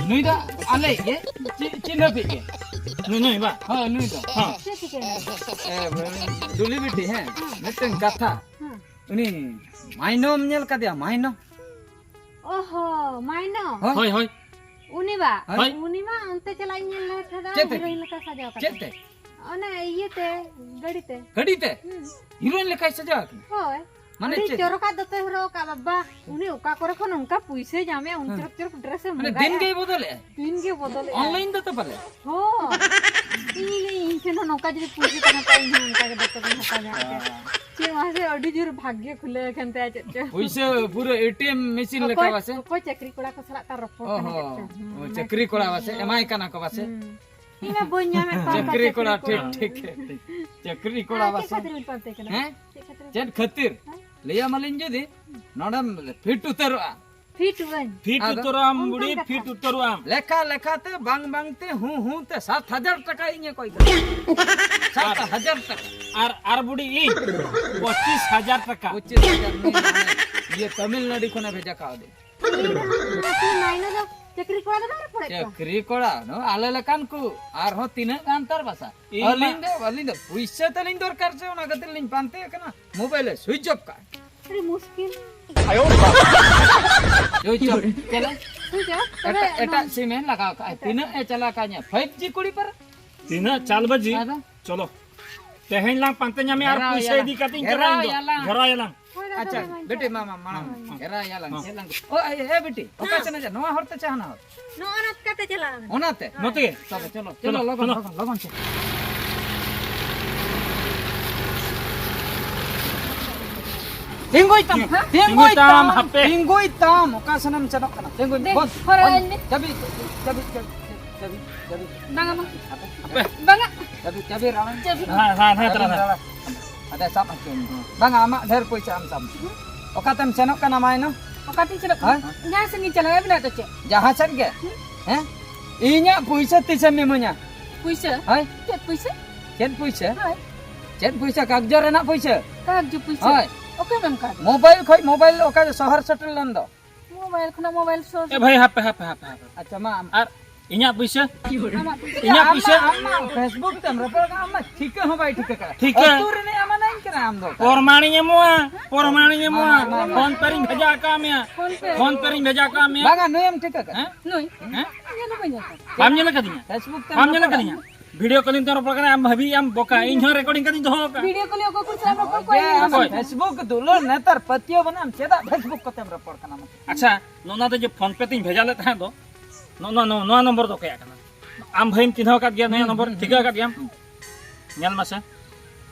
ᱱᱩᱭ ᱫᱚ ᱟᱞᱮ ᱜᱮ, ᱪᱮᱫ, ᱪᱮᱫ ᱦᱟᱹᱵᱤᱡ ᱜᱮ? ᱱᱩᱭ, ᱱᱩᱭ ᱵᱟ? ᱦᱳᱭ, ᱱᱩᱭ ᱫᱚ᱾ ᱦᱚᱸ᱾ ᱪᱮᱫ ᱪᱤᱠᱟᱹᱭᱮᱱᱟ? ᱮ, ᱫᱩᱞᱤ ᱵᱤᱴᱤ, ᱦᱮᱸ, ᱦᱮᱸ᱾ ᱢᱤᱫᱴᱮᱱ ᱠᱟᱛᱷᱟ᱾ ᱦᱮᱸ᱾ ᱩᱱᱤ ᱢᱟᱭᱱᱚᱢ ᱧᱮᱞ ᱠᱟᱫᱮᱭᱟ, ᱢᱟᱭᱱᱚ? ᱚᱦᱚ, ᱢᱟᱭᱱᱚ? ᱦᱳᱭ᱾ ᱦᱳᱭ, ᱦᱳᱭ᱾ ᱩᱱᱤ ᱵᱟ? ᱦᱳᱭ᱾ ᱩᱱᱤ ᱢᱟ ᱚᱱᱛᱮ ᱪᱟᱞᱟᱜ ᱤᱧ ᱧᱮᱞ ᱞᱮᱫᱮ ᱛᱟᱦᱮᱸᱫ, ᱪᱮᱫ ᱛᱮ? ᱦᱤᱨᱳᱭᱤᱱ ᱞᱮᱠᱟ ᱥᱟᱡᱟᱣ ᱠᱟᱛᱮ᱾ ᱪᱮᱫ ᱛᱮ? ᱚᱱᱮ ᱤᱭᱟᱹ ᱛᱮ, ᱜᱟᱹᱰᱤ ᱛᱮ᱾ ᱜᱟᱹᱰᱤ ᱛᱮ? ᱦᱩᱸ᱾ ᱦᱤᱨᱳᱭᱤᱱ ᱞᱮᱠᱟᱭ ᱥᱟᱡᱟᱣ ᱠᱟᱱᱟ? ᱦᱳᱭ᱾ ᱢᱟᱱᱮ ᱟᱹᱰᱤ ᱪᱮᱫ? ᱪᱚᱨᱚᱠᱟᱜ ᱫᱚᱛᱚᱭ ᱦᱚᱨᱚᱜ ᱟᱠᱟᱫ, ᱵᱟᱵᱟ᱾ ᱩᱱᱤ ᱚᱠᱟ ᱠᱚᱨᱮ ᱠᱷᱚᱱ ᱚᱱᱠᱟ ᱯᱩᱭᱥᱟᱹᱭ ᱧᱟᱢᱮᱜᱼᱟ, ᱩᱱ ᱦᱮᱸ᱾ ᱪᱚᱨᱚᱠ ᱪᱚᱨᱚᱠ ᱰᱨᱮᱥ ᱮ ᱢᱟᱱᱮ ᱢᱚᱸᱜᱟᱭᱟ᱾ ᱫᱤᱱ ᱜᱮᱭ ᱵᱚᱫᱚᱞᱮᱜᱼᱟ? ᱫᱤᱱ ᱜᱮ ᱵᱚᱫᱚᱞᱮᱜᱼᱟ᱾ ᱚᱱᱞᱟᱭᱤᱱ ᱫᱚ ᱛᱚ ᱯᱟᱞᱮ? ᱦᱚᱸ᱾ ᱤᱧ ᱞᱟᱹᱭᱟᱹᱧ, ᱤᱧ ᱴᱷᱮᱱ ᱦᱚᱸ ᱱᱚᱝᱠᱟ ᱡᱩᱫᱤ ᱯᱩᱭᱥᱟᱹ ᱛᱟᱦᱮᱸ ᱠᱚᱜᱼᱟ, ᱤᱧ ᱦᱚᱸ ᱚᱱᱠᱟ ᱜᱮ ᱫᱚᱛᱚ ᱫᱚᱧ ᱦᱟᱛᱟᱣ ᱧᱚᱜ ᱠᱮᱭᱟ᱾ ᱦᱮᱸ᱾ ᱪᱮᱫ ᱢᱟᱥᱮ ᱟᱹᱰᱤ ᱡᱳᱨ ᱵᱷᱟᱜᱽᱜᱭᱚ ᱠᱷᱩᱞᱟᱹᱣ ᱟᱠᱟᱱ ᱛᱟᱭᱟ ᱪᱮᱫ ᱪᱚ᱾ ᱯᱩᱭᱥᱟᱹ ᱯᱩᱨᱟᱹ ᱮ ᱴᱤ ᱮᱢ ᱢᱮᱥᱤᱱ ᱞᱮᱠᱟ ᱚᱠᱚᱭ, ᱵᱟᱥᱮ? ᱚᱠᱚᱭ ᱪᱟᱹᱠᱨᱤ ᱠᱚᱲᱟ ᱠᱚ ᱥᱟᱞᱟᱜ ᱛᱟᱨ ᱨᱚᱯᱚᱲ ᱠᱟᱱᱟ ᱚᱦᱚ, ᱪᱮᱫ ᱪᱚ᱾ ᱦᱩᱸ, ᱚ, ᱚᱱᱟ ᱪᱟᱹᱠᱨᱤ ᱠᱚᱲᱟ ᱵᱟᱥᱮ? ᱦᱩᱸ᱾ ᱮᱢᱟᱭ ᱠᱟᱱᱟ ᱠᱚ ᱵᱟᱥᱮ? ᱦᱩᱸ᱾ ᱤᱧ ᱢᱟ ᱵᱟᱹᱧ ᱧᱟᱢᱮᱫ ᱠᱚᱣᱟ ᱚᱱᱠᱟ ᱪᱟᱹᱠᱨᱤ ᱠᱚᱲᱟ, ᱪᱟᱹᱠᱨᱤ ᱴᱷᱤᱠ, ᱠᱚᱲᱟ᱾ ᱴᱷᱤᱠ, ᱴᱷᱤᱠ᱾ ᱪᱟᱹᱠᱨᱤ ᱠᱚᱲᱟ ᱦᱮᱸ, ᱪᱮᱫ ᱵᱟᱥᱮ? ᱠᱷᱟᱹᱛᱤᱨ ᱵᱤᱱ ᱯᱟᱱᱛᱮ ᱠᱟᱱᱟ? ᱦᱮᱸ? ᱪᱮᱫ ᱠᱷᱟᱹᱛᱤᱨ ᱵᱤᱱ ᱪᱮᱫ ᱯᱟᱱᱛᱮ ᱠᱟᱱᱟ? ᱠᱷᱟᱹᱛᱤᱨ? ᱦᱮᱸ? ᱞᱟᱹᱭᱟᱢᱟᱞᱤᱧ ᱡᱩᱫᱤ, ᱱᱚᱰᱮᱢ ᱯᱷᱤᱴ ᱩᱛᱟᱹᱨᱚᱜᱼᱟ᱾ ᱯᱷᱤᱴ ᱟᱫᱚ? ᱩᱛᱟᱹᱨᱚᱜ ᱟᱢ ᱵᱩᱲᱤ, ᱚᱱᱠᱟᱱ ᱯᱷᱤᱴ ᱠᱟᱛᱷᱟ᱾ ᱩᱛᱟᱹᱨᱚᱜ ᱟᱢ᱾ ᱞᱮᱠᱷᱟ ᱞᱮᱠᱷᱟ ᱛᱮ ᱵᱟᱝ ᱵᱟᱝ ᱛᱮ ᱦᱩᱸ ᱦᱩᱸ ᱛᱮ ᱥᱟᱛ ᱦᱟᱡᱟᱨ ᱴᱟᱠᱟ ᱤᱧᱮ ᱠᱚᱭ ᱠᱟᱱᱟ᱾ ᱥᱟᱛ ᱦᱟᱡᱟᱨ ᱴᱟᱠᱟ᱾ ᱟᱨ, ᱟᱨ ᱵᱩᱲᱤ ᱤᱧ ᱯᱚᱸᱪᱤᱥ ᱦᱟᱡᱟᱨ ᱴᱟᱠᱟ᱾ ᱯᱚᱸᱪᱤᱥ ᱦᱟᱡᱟᱨ ᱱᱩᱭ ᱢᱟᱱᱮ ᱤᱭᱟᱹ ᱛᱟᱢᱤᱞᱱᱟᱰᱩ ᱠᱷᱚᱱᱮ ᱵᱷᱮᱡᱟ ᱠᱟᱣᱫᱤᱧ᱾ ᱤᱧ ᱫᱚ ᱱᱩᱠᱩ ᱢᱟᱭᱱᱟ ᱫᱚ ᱪᱟᱹᱠᱨᱤ ᱠᱚᱲᱟ ᱫᱚ ᱵᱟᱝ ᱨᱚᱯᱚᱲᱮᱫ ᱠᱚᱣᱟ? ᱪᱟᱹᱠᱨᱤ ᱠᱚᱲᱟ, ᱱᱚᱣᱟ ᱟᱞᱮ ᱞᱮᱠᱟᱱ ᱠᱚ, ᱟᱨᱦᱚᱸ ᱛᱤᱱᱟᱹᱜ ᱜᱟᱱ ᱛᱟᱨ ᱵᱟᱥᱟ᱾ ᱤᱧ ᱢᱟ ᱟᱹᱞᱤᱧ ᱫᱚ, ᱟᱹᱞᱤᱧ ᱫᱚ ᱯᱩᱭᱥᱟᱹ ᱛᱟᱹᱞᱤᱧ ᱫᱚᱨᱠᱟᱨ ᱥᱮ, ᱚᱱᱟ ᱠᱷᱟᱹᱛᱤᱨ ᱞᱤᱧ ᱯᱟᱱᱛᱮ ᱠᱟᱱᱟ᱾ ᱢᱳᱵᱟᱭᱤᱞ ᱮ ᱥᱩᱭᱤᱪ ᱚᱯᱷ ᱠᱟᱜᱼᱟ᱾ ᱟᱹᱰᱤ ᱢᱩᱥᱠᱤᱞ᱾ Switch off. ᱪᱮᱫ ᱞᱮ? ᱮᱴᱟᱜ, ᱮᱴᱟᱜ ᱥᱤᱢ ᱮ ᱞᱟᱜᱟᱣ ᱠᱟᱜᱼᱟ᱾ ᱛᱤᱱᱟᱹᱜ ᱮ ᱪᱟᱞᱟᱣ ᱠᱟᱜ ᱧᱟ? ᱯᱷᱟᱭᱤᱵᱷ ᱡᱤ ᱠᱩᱲᱤ ᱯᱟᱨ᱾ ᱛᱤᱱᱟᱹᱜ ᱪᱟᱞ ᱵᱟᱡᱤ? ᱟᱫᱚ? ᱪᱚᱞᱚ᱾ ᱛᱮᱦᱮᱧ ᱞᱟᱝ ᱯᱟᱱᱛᱮ ᱧᱟᱢᱮᱭᱟ ᱟᱨ ᱜᱷᱮᱨᱟᱣ ᱯᱩᱭᱥᱟᱹ ᱭᱟᱞᱟᱝ᱾ ᱤᱫᱤ ᱠᱟᱛᱮᱧ ᱜᱷᱮᱨᱟᱣ ᱪᱟᱞᱟᱜᱼᱟ ᱤᱧ ᱫᱚ᱾ ᱭᱟᱞᱟᱝ᱾ ᱜᱷᱮᱨᱟᱣ ᱭᱟᱞᱟᱝ᱾ ᱟᱪᱪᱷᱟ, ᱵᱮᱴᱤ, ᱢᱟ, ᱢᱟ, ᱢᱟᱲᱟᱝ ᱢᱮ᱾ ᱦᱚᱸ᱾ ᱜᱷᱮᱨᱟᱣ ᱭᱟᱞᱟᱝ, ᱦᱚᱸ᱾ ᱪᱮᱫ ᱞᱟᱝ ᱚ, ᱮ, ᱮ, ᱵᱮᱴᱤ, ᱚᱠᱟ ᱥᱮᱱ ᱮ ᱪᱟᱞᱟᱜᱼᱟ? ᱱᱚᱣᱟ ᱦᱚᱨ ᱛᱮ ᱪᱮ ᱦᱟᱱᱟ ᱦᱚᱨ? ᱱᱚᱜᱼᱚ ᱱᱚᱛᱮ ᱛᱮ ᱪᱟᱞᱟᱣ ᱠᱟᱱᱟ᱾ ᱚᱱᱟᱛᱮ? ᱦᱳᱭ᱾ ᱱᱚᱛᱮ ᱜᱮ? ᱛᱚᱵᱮ ᱪᱚᱞᱚ, ᱪᱚᱞᱚ, ᱪᱚᱞᱚ, ᱞᱚᱜᱚᱱ, ᱪᱚᱞᱚ᱾ ᱞᱚᱜᱚᱱ, ᱞᱚᱜᱚᱱ ᱪᱚᱞᱚ᱾ ᱛᱤᱸᱜᱩᱭ ᱛᱟᱢ, ᱦᱮᱸ? ᱛᱤᱸᱜᱩᱭ ᱛᱤᱸᱜᱩᱭ ᱛᱟᱢ, ᱛᱟᱢ, ᱦᱟᱯᱮ᱾ ᱛᱤᱸᱜᱩᱭ ᱛᱟᱢ᱾ ᱚᱠᱟ ᱥᱮᱱᱮᱢ ᱪᱟᱞᱟᱜ ᱠᱟᱱᱟ? ᱛᱤᱸᱜᱩᱭ ᱢᱮ᱾ ᱫᱮ, ᱵᱚᱥ, ᱦᱚᱨᱚᱜ ᱵᱚᱥ᱾ ᱟᱹᱧ ᱢᱮ᱾ ᱪᱟᱵᱤ, ᱪᱟᱵᱤ, ᱪᱟᱵᱤ, ᱪᱟᱵᱤ, ᱪᱟᱵᱤ, ᱪᱟᱵᱤ᱾ ᱵᱟᱝᱟ, ᱵᱟᱝᱟ᱾ ᱦᱟᱯᱮ᱾ ᱵᱟᱝᱟ᱾ ᱪᱟᱵᱤ, ᱪᱟᱵᱤ ᱨᱟᱲᱟᱝ᱾ ᱪᱟᱵᱤ᱾ ᱦᱮᱸ, ᱦᱮᱸ, ᱦᱮᱸ, ᱪᱟᱵᱤ ᱛᱟᱞᱟᱝ᱾ ᱨᱟᱲᱟᱝ᱾ ᱟᱫᱚ ᱥᱟᱵ ᱦᱚᱪᱚᱧ ᱢᱮ᱾ ᱵᱟᱝᱟ, ᱟᱢᱟᱜ ᱰᱷᱮᱨ ᱯᱚᱭᱥᱟ ᱟᱢ ᱥᱟᱵ ᱢᱮ᱾ ᱦᱩᱸ᱾ ᱚᱠᱟᱛᱮᱢ ᱥᱮᱱᱚᱜ ᱠᱟᱱᱟ ᱢᱟ ᱮᱱᱚ? ᱚᱠᱟᱛᱤᱧ ᱥᱮᱱᱚᱜ ᱠᱟᱱᱟ? ᱦᱮᱸ? ᱡᱟᱦᱟᱸ ᱥᱮᱫ ᱜᱤᱧ ᱪᱟᱞᱟᱜᱼᱟ, ᱟᱹᱵᱤᱱᱟᱜ ᱫᱚ ᱪᱮᱫ? ᱡᱟᱦᱟᱸ ᱥᱮᱫ ᱜᱮ? ᱦᱩᱸ᱾ ᱦᱮᱸ? ᱤᱧᱟᱹᱜ ᱯᱩᱭᱥᱟᱹ ᱛᱤᱥᱮᱢ ᱤᱢᱟᱹᱧᱟ? ᱯᱩᱭᱥᱟᱹ? ᱦᱳᱭ᱾ ᱪᱮᱫ ᱯᱩᱭᱥᱟᱹ? ᱪᱮᱫ ᱯᱩᱭᱥᱟᱹ? ᱦᱳᱭ᱾ ᱪᱮᱫ ᱯᱩᱭᱥᱟᱹ? ᱠᱟᱜᱡᱚ ᱨᱮᱱᱟᱜ ᱯᱩᱭᱥᱟᱹ? ᱠᱟᱜᱡᱚ ᱯᱩᱭᱥᱟᱹ? ᱦᱳᱭ᱾ ᱚᱠᱚᱭᱮᱢ ᱮᱢ ᱠᱟᱫ? ᱢᱳᱵᱟᱭᱤᱞ ᱠᱷᱚᱡ ᱢᱳᱵᱟᱭᱤᱞ ᱚᱠᱟ ᱥᱚᱦᱚᱨ ᱥᱮᱴᱮᱨ ᱞᱮᱱ ᱫᱚ? ᱢᱳᱵᱟᱭᱤᱞ ᱠᱷᱚᱱᱟᱜ ᱢᱳᱵᱟᱭᱤᱞ ᱥᱚᱦᱚᱨ ᱮ ᱵᱷᱟᱭ, ᱦᱟᱯᱮ, ᱦᱟᱯᱮ, ᱦᱟᱯᱮ, ᱦᱟᱯᱮ᱾ ᱟᱪᱪᱷᱟ, ᱢᱟ, ᱟᱢ ᱟᱨ ᱤᱧᱟᱹᱜ ᱯᱩᱭᱥᱟᱹ? ᱟᱢᱟᱜ ᱯᱩᱭᱥᱟᱹ? ᱤᱧᱟᱹᱜ ᱟᱢ ᱯᱩᱭᱥᱟᱹ? ᱢᱟ, ᱟᱢ ᱢᱟ Facebook ᱛᱮᱢ ᱨᱚᱯᱚᱲ ᱠᱟᱱᱟ, ᱟᱢ ᱢᱟ ᱴᱷᱤᱠᱟᱹ ᱦᱚᱸ ᱵᱟᱭ ᱴᱷᱤᱠᱟᱹ ᱠᱟᱱᱟ᱾ ᱴᱷᱤᱠᱟᱹ? ᱟᱹᱛᱩ ᱨᱤᱱᱤᱡ ᱟᱢ ᱢᱟ ᱱᱟᱧ ᱠᱟᱱᱟ ᱟᱢ ᱫᱚ᱾ ᱯᱨᱚᱢᱟᱬᱤᱧ ᱮᱢᱚᱜᱼᱟ, ᱯᱨᱚᱢᱟᱬᱤᱧ ᱮᱢᱚᱜᱼᱟ᱾ ᱢᱟ, ᱢᱟ, ᱢᱟ, ᱢᱟ᱾ ᱯᱷᱳᱱ ᱯᱮ ᱨᱤᱧ ᱵᱷᱮᱡᱟ ᱟᱠᱟᱫ ᱢᱮᱭᱟ᱾ ᱯᱷᱳᱱ ᱯᱮ᱾ ᱯᱷᱳᱱ ᱯᱮ ᱨᱤᱧ ᱵᱷᱮᱡᱟ ᱟᱠᱟᱫ ᱢᱮᱭᱟ᱾ ᱵᱟᱝᱟ, ᱱᱩᱭᱮᱢ ᱴᱷᱤᱠᱟᱹ ᱠᱟᱱᱟ? ᱦᱮᱸ? ᱱᱩᱭ? ᱦᱮᱸ? ᱧᱮᱞ ᱦᱚᱸ ᱵᱟᱹᱧ ᱧᱮᱞ ᱠᱟᱫᱮᱭᱟ᱾ ᱵᱟᱢ ᱧᱮᱞ ᱟᱠᱟᱫᱤᱧᱟ? Facebook ᱛᱮᱢ ᱵᱟᱢ ᱧᱮᱞ ᱨᱚᱯᱚᱲ ᱟᱠᱟᱫᱤᱧᱟ? ᱠᱟᱱᱟ? ᱵᱷᱤᱰᱤᱭᱳ ᱠᱚᱞᱤᱝ ᱛᱮᱢ ᱨᱚᱯᱚᱲ ᱠᱟᱱᱟ, ᱟᱢ ᱵᱷᱟᱵᱤ ᱟᱢ ᱵᱚᱠᱟ, ᱤᱧ ᱦᱚᱸ ᱨᱮᱠᱚᱨᱰᱤᱝ ᱠᱟᱛᱮᱧ ᱫᱚᱦᱚ ᱟᱠᱟᱫ᱾ ᱵᱷᱤᱰᱤᱭᱳ ᱠᱚᱞᱤᱝ ᱚᱠᱚᱭ ᱠᱚ ᱥᱟᱞᱟᱜ ᱨᱚᱯᱚᱲ ᱠᱚᱣᱟ? ᱚᱠᱚᱭ? ᱤᱧ ᱦᱚᱸ ᱚᱠᱚᱭ? Facebook ᱫᱩᱞᱟᱹᱲ ᱱᱮᱛᱟᱨ ᱯᱟᱹᱛᱭᱟᱹᱣ ᱵᱟᱹᱱᱩᱜ ᱟᱢ, ᱪᱮᱫᱟᱜ Facebook ᱠᱚᱛᱮᱢ ᱨᱚᱯᱚᱲ ᱠᱟᱱᱟ ᱢᱟᱥᱮ? ᱟᱪᱪᱷᱟ, ᱱᱚᱜᱼᱚ ᱱᱚᱣᱟ ᱫᱚ ᱡᱮ ᱯᱷᱳᱱ ᱯᱮ ᱛᱤᱧ ᱵᱷᱮᱡᱟ ᱞᱮᱫ ᱛᱟᱦᱮᱸᱫ ᱫᱚ, ᱱᱚᱜᱼᱚ ᱱᱚᱣᱟ, ᱱᱚᱣᱟ, ᱱᱚᱣᱟ ᱱᱚᱢᱵᱚᱨ ᱫᱚ ᱚᱠᱚᱭᱟᱜ ᱠᱟᱱᱟ? ᱟᱢ ᱵᱷᱟᱹᱭᱮᱢ ᱪᱤᱱᱦᱟᱹᱣ ᱟᱠᱟᱫ ᱜᱮᱭᱟ ᱱᱚᱣᱟ ᱦᱩᱸ, ᱱᱚᱢᱵᱚᱨ? ᱦᱩᱸ, ᱴᱷᱤᱠᱟᱹ ᱦᱩᱸ᱾ ᱟᱠᱟᱫ ᱜᱮᱭᱟᱢ? ᱦᱩᱸ᱾ ᱧᱮᱞ ᱢᱟᱥᱮ,